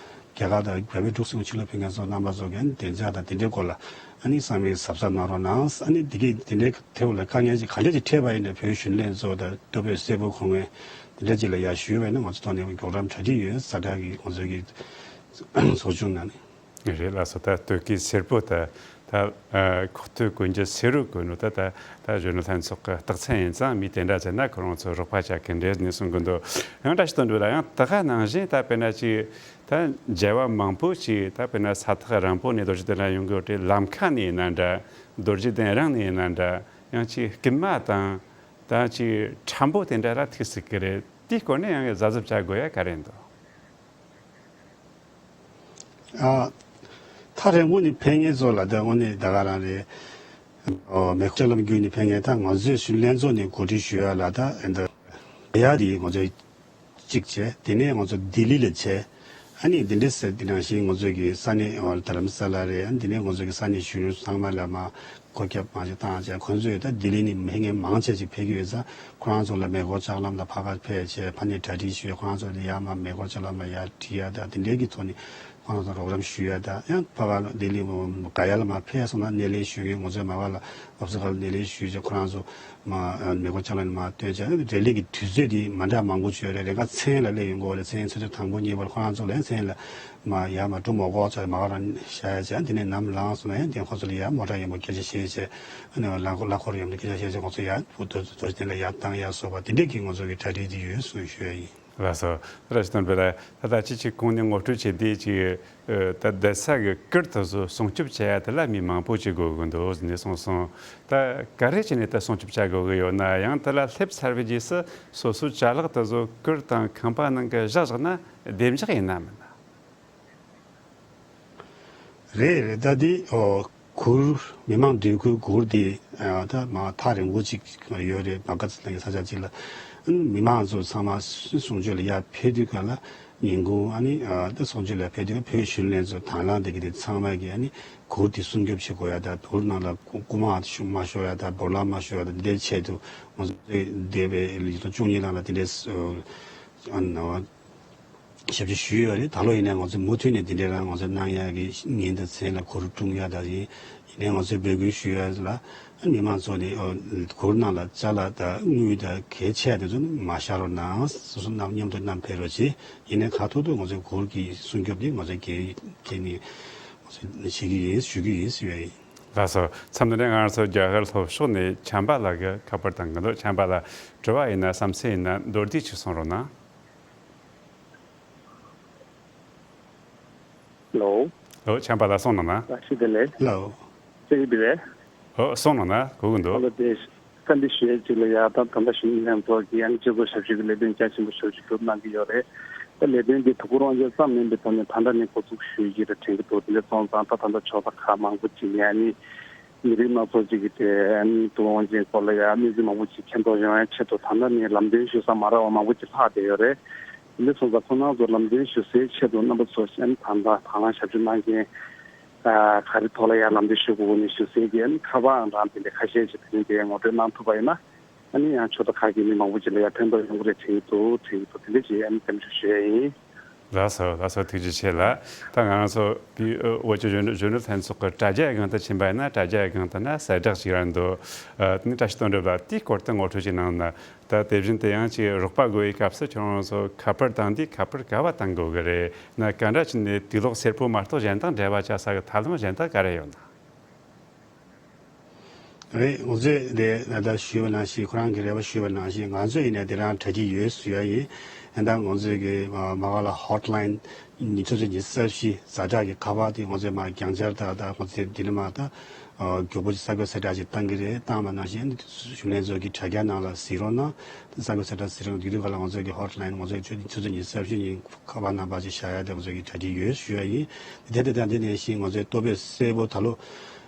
གར་དང་བལ་པོའི་འབྲུག་སྲིན་ཕྱི་ལོགས་ཕེབས་མཁན་ཚོ་རྣམ་པ་ཚོ་གིས་ཨ་ནི་བདེ་འཇགས་དང་དེ་འདྲའི་སྐོར་ལ་ཨ་ནི་ཚང་མས་གཟབ་གཟབ་གནང་རོགས་གནང་། ཨ་ནི་དེ་གི་དེ་འདྲའི་ཐེབས་ལ་དཀའ་ངལ་ཅིག་ག་འདྲས་ཅིག་འཕྲད་པ་ཡིན་ན་བོད་གཞོན་ལྷན་ཚོགས་དང་ལྟོ་ཕད་སེར་པོ་གོང་མའི་དེ་འདྲ་ཅིག་ལ་ཡར་ཞུས་པ་ཡིན་ན་ང་ཚོ་ཐོག་ནས་མགྱོགས་བསྒྲགས་གྲ་སྒྲིག་ཡོད། ས་བཀྲ་གི་ང་ཚོ་གི་ཚོགས་ཆུང་ནང་ནས། རེད་ལགས་སོ། ད་སྟོད་ཀའི་སེར་པོ་ད་ད་ཨ་ཁོག་སྟོད་གོན་རྒྱུ་སེར་རུ་གོན་ནོ་ད་ད་ད་གཞོན་ནུ་ལྷན་ཚོགས་ཀྱི་རྟགས་མཚན་ཡིན་ཙང་། མི་དེ་འདྲ་ཟེར་ན་ཁོ་རང་ཚོ་རོགས་པ་བྱ་མཁན་རེད་ནས་གསུང་གི་འདུག་ཡང་བཀྲ་ཤིས་དོན་གྲུབ་ལགས། ཡང་ད་ག་ནང་བཞིན་ད་དཔེར་ན་ཅིག་ད་མཇལ་བ་མང་པོ་ཅིག་ད་དཔེར་ན་ས་ཐག་རིང་པོ་ནས་རྡོ་རྗེ་གདན་ལ་ཡོང་གི་ཡོད་དེ། ལམ་ཁ་ནས་ཡིན་ན་འདྲ། རྡོ་རྗེ་གདན་རང་ནས་ཡིན་ན་འདྲ། ཡང་ཅིག་རྐུན་མ་དང་ད་ཅིག་ཁྲམ་པོ་དེ་འདྲ་ར་ཐུག་སྲིད་ཀྱི་རེད། དེའི་སྐོར་ནས་ཡང་གཟབ་གཟབ་བྱ་དགོས་ཡ་ག་རེ་འདུག་ཨ། ཐག་རིང་པོ་ནས་ཕེབས་མཁན་ཚོ་ལ་ད་དངོས་གནས་ད་ག་རང་རེད། ཨོ། མེ་འཁོར་ལྕགས་ལམ་བརྒྱུད་ནས་ཕེབས་མཁན། ད་ང་ཚོས་གཞོན་ལྷན་ཚོགས་ནས་གོ་སྒྲིག་ཞུ་ཡ་ལ་ད་ཨེ་འདྲ་ཡ་དེ་ང་ཚོས་གཅིག་བྱས། དེ་ནས་ང་ཚོ་ལྡི་ལི་ལ་བྱས། ཨ་ནི་འདི་འདྲ་ཟེར། དེ་ནང་བཞིན་ང་ཚོ་གི་ས་གནས་ཨོ་དྷ་རམ་ས་ལ་རེད། ཨ་ནི་འདི་ནས་ང་ཚོ་གི་ས་གནས་གཞོན་ནུ་ཚང་མ་ལ་མ་སྒོ་རྒྱབ་མ་ཞིག་བཏང་བྱས། ཁོང་ཚོས་ད་ལྡི་ལི་ནས་མི་ངན་མང་ཆེ་ཞིག་ཕེབས་ཀྱི་ཡོད་ཙང་། ཁོ་རང་ཚོ་ལ་མེ་འཁོར་ལྕགས་ལམ་ལ་ཕར་ཕར་ཕེབས་བྱས། ཕར་ནས་གྲ་སྒྲིག་ཞུས། ཁོ་རང་ཚོ་ལ་ཡར་མར་མེ་འཁོར་ལྕགས་ལམ་ལ་ཡར་ཁྲིད་ཡ་དང་དེ་འདྲའི་གི་ཐོག་ནས་ཁོ་རང་ཚོ་རོགས་རམ་ཞུ་ཡ་དང་། ཡང་ཕར་ཕར་ལྡི་ལི་ག་ཡ་ལ་མར་ཕེབས་སོང་ན་སྣེ་ལེན་ཞུ་མཁན། ང་ཚོས་མར་ཕར་ལ་བབས་ས་ག་ལ་སྣེ་ལེན་ཞུས་བྱས། ཁོ་རང་ཚོ་མར་མེ་འཁོར་ལྕགས་ལམ་ནས་མར་བཏོན་བྱས། རེ་ལི་གི་དུས་ཚོད་དེ་མ་འདྲ་མང་པོ་ཅིག་ཡོད་རེད། རེ་འགའ་མཚན་ལ་སླེབས་ཡོང་གི་ཡོད་རེད། མཚན་ཆུ་ཚོད་དང་པོ་གཉིས་པར་ཁོ་རང་ཚོ་ལ་ཡང་མཚན་ལ། མར་ཡར་མར་འགྲོ་མ་དགོས་ཚར། མར་རང་བཞག་ཡ་བྱས། དེ་ནས་ནམ་ལངས་སོང་ན་ཡང་དེ་ཁོ་ཚོ་ལ་ཡར་མོ་ཊ་ཡོད་མོ་སྐད་ཆ་བཤད་བྱས། ཨ་ནི་གླ་འཁོར་གླ་འཁོར་ཡོད་མོ་སྐད་ཆ་བཤད་བྱས། ཁོ་ཚོ་ཡར་རྡོ་རྗེ་གདན་ལ་ཡར་བཏང་ཡ་སོགས་པ་དེ་འདྲས་ཀྱི་ང་ཚོ་གི་གྲ་སྒྲིག་དེ་ཡོད་གསུངས་ཞུ་ཡ་ཡིན། ལགས་སོ། བཀྲ་ཤིས་དོན་གྲུབ་ལགས། ད་ལྟ་ཅི་ཅིག་གོང་ནས་ངོ་སྤྲོད་བྱས་དེ་ཅིག་ཨ་ད་བསྡད་ས་གི་གུར་དེ་ཚོ་སྲུང་སྐྱོབ་བྱེད་ཡ་དེ་ལ་མི་མང་པོ་ཅིག་དགོས་ཀྱི་འདུག་ཟེར་ནས་གསུངས་སོང་། ད་ག་རེ་བྱས་ནས་ད་སྲུང་སྐྱོབ་བྱ་དགོས་ཀྱི་ཡོད་ན། ཡང་དེ་ལ་སླེབས་ཚར་བའི་རྗེས་སུ་སོ་སོའི་ཅ་ལག་དེ་ཚོ་གུར་དང་ཁང་པ་ནང་གི་བཞག་བཞག་ན་བདེ་འཇགས་ཡིན་ན་མིན་ན། རེད་རེད། ད་དེ་ཨོ་གུར། མི་མང་སྡོད་ཁུལ་གུར་དེ་ཨ་ད་མར་ཐག་རིང་པོ་ཅིག་ཡོད་རེད། མར་ཁ་ཚ་ལ་ས་ཆ་ཅིག་ལ། མི་མང་ཚོ་ཚང་མ་གསུང་ཆོས་ལ་ཡར་ཕེབས་དུས་ག་ལ་ཉིན་གུང་ཨ་ནི་ཨ་ད་གསུང་ཆོས་ལ་ཕེབས་དུས་བོད་གཞོན་ལྷན་ཚོགས་དང་བླངས་དེ་གི་དེ་ཚང་མ་གི་ཨ་ནི་གུར་དེ་སྲུང་སྐྱོབ་བྱེད་དགོས་ཡ་དང་། གུར་ནང་ལ་རྐུ་རྐུ་མ་ཤོ་མ་ཤོར་ཡ་དང་། སྦོ་ལོགས་མ་ཤོར་ཡ་དང་། དེ་འདྲའི་ཆེད་དུ་ང་ཚོ་འདས་པའི་ལོ་ཉིས་སྟོང་བཅུ་གཉིས་ནང་ལ་དེ་འདྲའི་ཨ་ནི། ཞབས་ཕྱི་ཞུས་ཡོད་རེད། ད་ལོ་ཡིན་ནའི་ང་ཚོས་མུ་མཐུད་ནས་འདི་འདྲའི་རང་ང་ཚོས་གནང་ཡག་གི་ཉིན་དང་མཚན་ལ་གུར་སྲུང་ཡག་དང་། ཡིན་ནའི་ང་ཚོས་འབོད་སྐུལ་ཞུ་ཡག་ལ་མི་མང་ཚོ་ནས་ཨོ་གུར་ནང་ལ་ཅ་ལག་དང་དངུལ་དང་གལ་ཆེ་བ་དེ་ཚོ་ནི་མ་བཞག་རོགས་གནང་། སོ་སོ་རྣམས་མཉམ་དུ་བསྣམས་ཕེབས་རོགས་གྱིས། ཡིན་ནའི་ཁ་ཐོར་དུ་ང་ཚོས་གུར་གྱི་སྲུང་སྐྱོབ་དེ་ང་ཚོས་གལ་གལ་ནི་ང་ཚོས་བྱེད་ཀྱི་ཡིན། ཞུ་གི་ཡིན་ཟེར་བ་ཡིན། ལགས་སོ། མཚམས་འདི་ནས་ང་རང་ཚོ་རྒྱ་གར་ལྷོ་ཕྱོགས་ནས་ཆམ་པ་ལགས་ཀྱིས་ཁ་པར་བཏང་གི་འདུག་ཆམ་པ་ལགས། དྲི་བ་ཡིན་ན་བསམ་ཚུལ་ཡིན་ན་མདོར་བསྡུས་ཅིག་གསུང་རོགས་གནང་། ལོ། ལོ། ཆམ་པ་ལགས་གསུང་གནང་ན། བཀྲ་ཤིས་བདེ་ལེགས། ལོ། བཀྲ་ཤིས་བདེ་ལེགས། ཨོ་གསུང་གནང་ན་གོ་གི་འདུག་ཧ་ལོ་བདེ། བཀའ་འདྲི་ཞུ་ཡས་ཅིག་ལ་ཡ། ད་ད་ལྟ་གཞོན་ནུ་ལྷན་ཚོགས་ཀྱི་ཨ་ནི་སྤྱི་ཚོགས་ཞབས་ཞུ་གི་ལས་དོན་རྒྱ་ཆེན་པོ་ཞེ་པོ་ཅིག་སྒྲུབ་གནང་གི་ཡོད་རེད། ད་ལས་དོན་འདི་ཐུགས་ཁུར་དབང་ཆེན་བསམ་མིན་པའི་ཐོག་ནས་ད་ལྟ་ནས་འགོ་འཛུགས་ཞུ་ཡི་རེད་དྲན་གྱི་འདུག་དེ་འདྲ་སོང་ཙང་ད་ད་ལྟ་ཕྱོགས་མཐའ་ཁག་མང་པོ་ཅིག་ནས་ཨ་ནི་མི་རིགས་སྣ་ཚོགས་ཅིག་གི་དེ་ཨ་ནི་ཐུགས་དབང་ཆེན་སྐོར་ལ་ཡ་གནས་ཚུལ་མང་པོ་ཅིག་མཁྱེན་རྟོགས་ཡོང་ཡ་ཆེད་དུ་ད་ལྟ་ནས་ལམ་སྟོན་ཞུ་ས་མ་རག་པ་མང་པོ་ཅིག་ལྷག་བསྡད་ཡོད་རེད། དེ་འདྲ་སོང་ཙང་ཁོང་རྣམ་ཚོ་ལམ་སྟོན་ཞུ་སའི་ཆེད་དུ་རྣམ་པ་ཚོ་ཨ་ནི་ད་ལྟ་དང་བླངས་ཞབས་ཞུ་གནང་མཁན། ཨ། ག་རེ་ཐོག་ལ་ཡར་ལམ་སྟོན་ཞུ་དགོས་ནས་ཞུ་སའི་གི་ཨ་ནི་ཁ་པར་རང་དེ་འདྲ་ཁ་ཤས་ཤིག་དེ་རིང་དེ་ངོ་སྤྲོད་གནང་ཐུབ་པ་ཡིན་ན། ཨ་ནི་ཡང་ཕྱོགས་མཐའ་ཁག་གི་མི་མང་པོ་ཅིག་ལ་ཡར་ཕན་ཐོགས་ཡོང་གི་རེད་དྲན་གྱི་འདུག་དྲན་གྱི་འདུག་དེ་འདྲ་ཞིག་ཨ་ནི་སྐྱབས་འཇུག་ཞུ་ཡ་ཡིན། ལགས་སོ། ལགས་སོ། ཐུགས་རྗེ་ཆེ་ལགས། ད་ང་རང་ཚོ་བོད་བོད་ཀྱི་གཞོན་གཞོན་ནུ་ལྷན་ཚོགས་ཀྱི་དྲ་རྒྱའི་སྒང་དུ་ཕྱིན་པ་ཡིན་ན། དྲ་རྒྱའི་སྒང་དུ་ན་གསལ་བསྒྲགས་ཤིག་རང་འདུག་ཨ། དེ་ནས་བཀྲ་ཤིས་དོན་གྲུབ་ལགས་དེའི་སྐོར་དུ་ངོ་སྤྲོད་ཅིག་གནང་ན། ད་དེ་བཞིན་དུ་ཡང་ཅིག་རོགས་པ་དགོས་པའི་སྐབས་སུ་ཁྱོད་རང་ཚོ་ཁ་པར་བཏང་དུས་ཁ་པར་ག་པར་བཏང་དགོས་ཀྱི་རེད། ན་ག་འདྲ་བྱས་ནས་དུག་ལོག་སེར་པོ་མ་གཏོགས་གཞན་དག་འབྲེལ་བ་བྱ་ས་གི་ཐབས་ལམ་གཞན་དག་ག་རེ་ཡོད་ན། རེད། ང་ཚོས་དེ་ད་ལྟ་ཞུས་པ་ནང་བཞིན། ཁོ་རང་གིས་རེ་བ་ཞུས་པ་ནང་བཞིན་ང་ཚོ་ཡིན་ནའི་དེ་རང་དྲ་རྒྱ་ཡོད་ཞུ་ཡ་ཡིན། ཡིན་ད་ང་ཚོས་ཀྱི་མ་མ་ག་ལ་ཧོཊ་ལ་ཡིན་ཉི་ཆུ་ཚོད་ཉི་ཤུ་རྩ་བཞི་ཛ་དྲག་གི་ཁ་པར་དེ་ང་ཚོས་མ་རྒྱང་ཆར་དང་ད་ང་ཚོས་འདི་ནས་མ་ད་མགྱོགས་པོ་གསར་འགོད་གསལ་བསྒྲགས་ཅིག་བཏང་གི་རེད། བཏང་བ་ནང་བཞིན་གཞོན་ལྷན་ཚོགས་ཀྱི་དྲ་རྒྱ་ནང་ལ་གཟིགས་རོགས་གནང་། གསར་འགོད་གསལ་བསྒྲགས་གཟིགས་རོགས། དེ་དུས་ག་ལ་ང་ཚོས་ཀྱི་ཧོཊ་ལ་ཡིན་ང་ཚོས་ཆུ་ཚོད་ཉི་ཤུ་རྩ་བཞི་ཉིན་ཁ་པར་ནང་པར་ཅིག་བཞག་ཡ་དེ་ང་ཚོས་ཀྱི་དྲ་རྒྱ་ཡོད་ཞུ་ཡ་ཡིན། དེ་དེ་དང་དེ་ནང་བཞིན་ང་ཚོས་ལྟོ་ཕད་གསལ་པོ་ད་ལོ་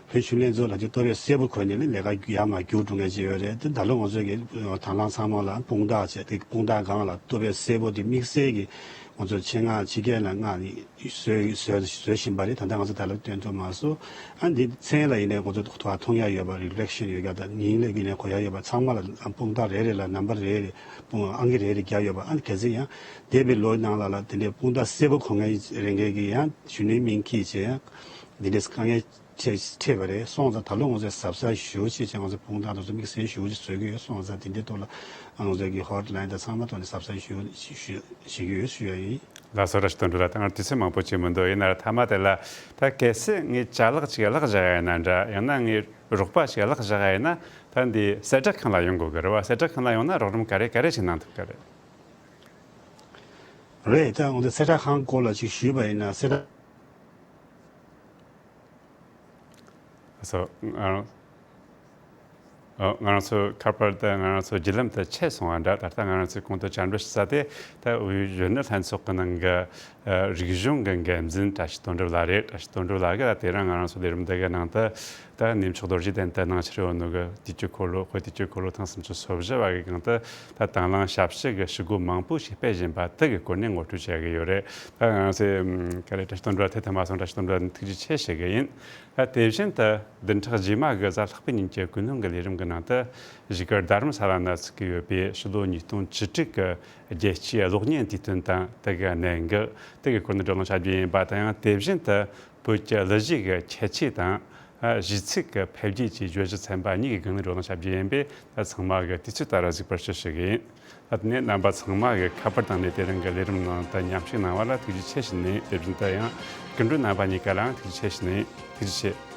བོད་གཞོན་ལྷན་ཚོགས་ལ་ཅིག་ལྟོ་ཕད་གསལ་པོ་གོན་ནས་ལས་ཀ་ཡར་མར་རྒྱུགས་འགྲོ་མཁན་ཅིག་ཡོད་རེད། དེ་ད་ལོ་ང་ཚོས་ཀྱི་དང་བླངས་ཚང་མ་ལ་དཔུང་རྟགས་བྱས་ཏེ་དཔུང་རྟགས་སྒང་ལ་ལྟོ་ཕད་གསལ་པོ་དེ་དམིགས་བསལ་གྱི་ང་ཚོ་ཆེད་མངགས་ཕྱི་རྒྱལ་ལ་མངགས་ནས་བཟོས་བཟོས་བཟོ་བཞིན་པ་རེད། ད་ལྟ་ང་ཚོ་ད་ལོ་སྟོན་ཐུབ་མ་སོང་། ཨ་འདི་མཚན་ལ་ཡིན་ནའི་ང་ཚོ་ཐོ་མཐོང་ཡ་ཡོད་པ་རེད། རི་ལེག་ཤན་ཡོད་ཀྱང་ད་ཉིན་ལ་ཡིན་ནའི་གོ་ཡ་ཡོད་པ། ཚང་མ་ལ་དཔུང་རྟགས་རེ་རེ་ལ་ནམ་བར་རེ་རེ་དཔུང་ཨང་ཀི་རེ་རེ་བརྒྱབ་ཡོད་པ། ཨ་གལ་སྲིད་ཡང་འདས་པའི་ལོའི་ནང་ལ་ལ་དེ་འདྲའི་དཔུང་རྟགས་གསལ་པོ་གོ་མཁན་རེ་འགས་ཀྱི་ཡང་གཞོན་ནུའི་མིང་འཁྱེར་བྱས་ཡང་འདི་འདྲའི་དཀའ་ངལ་འཕྲད་འཕྲད་པ་རེད། སོང་ཙང་ད་ལོ་ང་ཚོས་གཟབ་གཟབ་ཞེ་པོ་ཅིག་བྱས། ང་ཚོ་དཔུང་རྟགས་དེ་ཚོ་དམིགས་བསལ་ཞེ་པོ་ཅིག་བཟོ་གི་ཡོད། སོང་ཙང་དེ་འདྲའི་ཐོག་ལ་ང་ཚོ་གི་ཧོཊ་ལ་ཡིན་དང་ཚང་མ་ཐོག་ནས་གཟབ་གཟབ་ཞེ་པོ་ཞུ་ཞུ་བྱེད་ཀྱི་ཡོད་ཞུ་ཡ་ཡིན། ལགས་སོ། བཀྲ་ཤིས་དོན་གྲུབ་ལགས། ད་ང་དུས་ཚོད་མང་པོ་ཅིག་མི་འདུག་ཡིན་ན་ར་མཐའ་མ་དེ་ལ་ད་གལ་སྲིད་ངས་ཅ་ལག་ཅིག་བརླག་བཞག་ཡ་ཡིན་ན་འདྲ། ཡང་ན་ངས་རོགས་པ་ཞིག་བརླག་བཞག་ཡ་ཡིན་ན། ད་འདི་གསལ་བསྒྲགས་ཁང་ལ་ཡོང་དགོས་ཀྱི་རེད་བ། གསལ་བསྒྲགས་ཁང་ལ་ཡོང་ན་རོགས་རམ་ག་རེ་ག་རེ་ཞིག་གནང་ཐུབ་ཀྱི་རེད། རེད། ད་འོ་འདི་གསལ་བསྒྲགས་ཁང་སྐོར་ལ་ཅིག་ཞུས་པ་ཡིན་ན། གསལ་བསྒྲགས། སོ། ང་རང་། ཨ། ང་རང་ཚོ་ཁ་པར་དེ་ང་རང་ཚོ་བརྒྱུད་ལམ་དུ་ཆད་སོང་བ་འདྲ། ད་ལྟ་ང་རང་ཚོས་གོང་དུ་བཅར་འདྲི་ཞུ་ས་དེ་ད་བོད་གཞོན་ནུ་ལྷན་ཚོགས་ཀྱི་ནང་གི་ཨ་རིག་གཞུང་གི་འགན་འཛིན་བཀྲ་ཤིས་དོན་གྲུབ་ལགས་རེད། བཀྲ་ཤིས་དོན་གྲུབ་ལགས་ཀྱིས་ད་དེ་རིང་ང་རང་ཚོ་ལས་རིམ་འདི་གི་ནང་དུ་ད་གནས་མཆོག་རྡོ་རྗེ་གདན་དུ་གནང་འཆར་ཡོད་ནོ་གི་དུས་ཀྱི་འཁོར་ལོ། དཔེ་དུས་ཀྱི་འཁོར་ལོ་ཐེངས་སུམ་ཅུ་སོ་བཞི་བ་གི་སྒང་དུ་ད་དང་བླངས་ཞབས་ཕྱི་གི་ཞུ་སྒོ་མང་པོ་ཞིག་སྤེལ་བཞིན་པ་དེ་གི་སྐོར་ནས་ངོ་སྤྲོད་བྱ་གི་ཡོད་རེད། ད་ང་རང་ཚོས་ཨམ་ག་རེ་བཀྲ་ཤིས་དོན་གྲུབ་ལགས་ཐད་ཐད་མ་སོང་། བཀྲ་ཤིས་དོན་གྲུབ་ལགས་ཐུགས་རྗེ་ཆེ་ཞུ་གི་ཡིན། ད་དེ་བཞིན་དུ་བདུན་ཕྲག་རྗེས་མ་གི་གཟའ་ལྷག་པའི་ཉིན་གྱི་ཀུན་སློང་གི་ལས་རིམ་གྱི་ནང་དུ་གཞིས་ཀ་རྡ་རམ་ས་ལ་ན་ཚུགས་ཀྱི་ཡོད་པའི་ཕྱི་ལོ་ཉིས་སྟོང་བཅུ་དྲུག་གི་རྒྱལ་སྤྱིའི་གློག་བརྙན་དུས་སྟོན་དང་དེ་གི་གནད་འགག་དེ་གི་སྐོར་ནས་བགྲོ་གླེང་བྱ་རྒྱུ་ཡིན་པ་དང་། ཡང་དེ་བཞིན་དུ་བོད་ཀྱི་གླུ་གཞས་ཀྱི་ཁྱད་ཆོས་དང་། ཨ། གཞས་ཚིག་གི་ཕེབས་རྒྱས་བཅས་བརྗོད་གཞི་ཚན་པ་གཉིས་ཀྱི་སྒང་ནས་བགྲོ་གླེང་བྱ་རྒྱུ་ཡིན་པས། ད་ཚང་མ་གིས་དུས་ཚོད་ལྟར་གཟིགས་པར་ཞུ་ཞུ་གི་ཡིན། ད་དེ་ནས་རྣམ་པ་ཚང་མ་གིས་ཁ་པར་བཏང་ནས་དེ་རིང་གི་ལས་རིམ་ནང་དུ་མཉམ་ཞུགས་གནང་བ་ལ་ཐུགས་རྗེ་ཆེ་ཞུ་ནས། དེ་བཞིན་དུ་ཡང་སྐུ་མགྲོན་རྣམ་པ་གཉིས་ཀ་ལའང་ཐུགས་རྗེ་ཆེ་ཞུ་ནས། ཐུགས་རྗེ་ཆེ།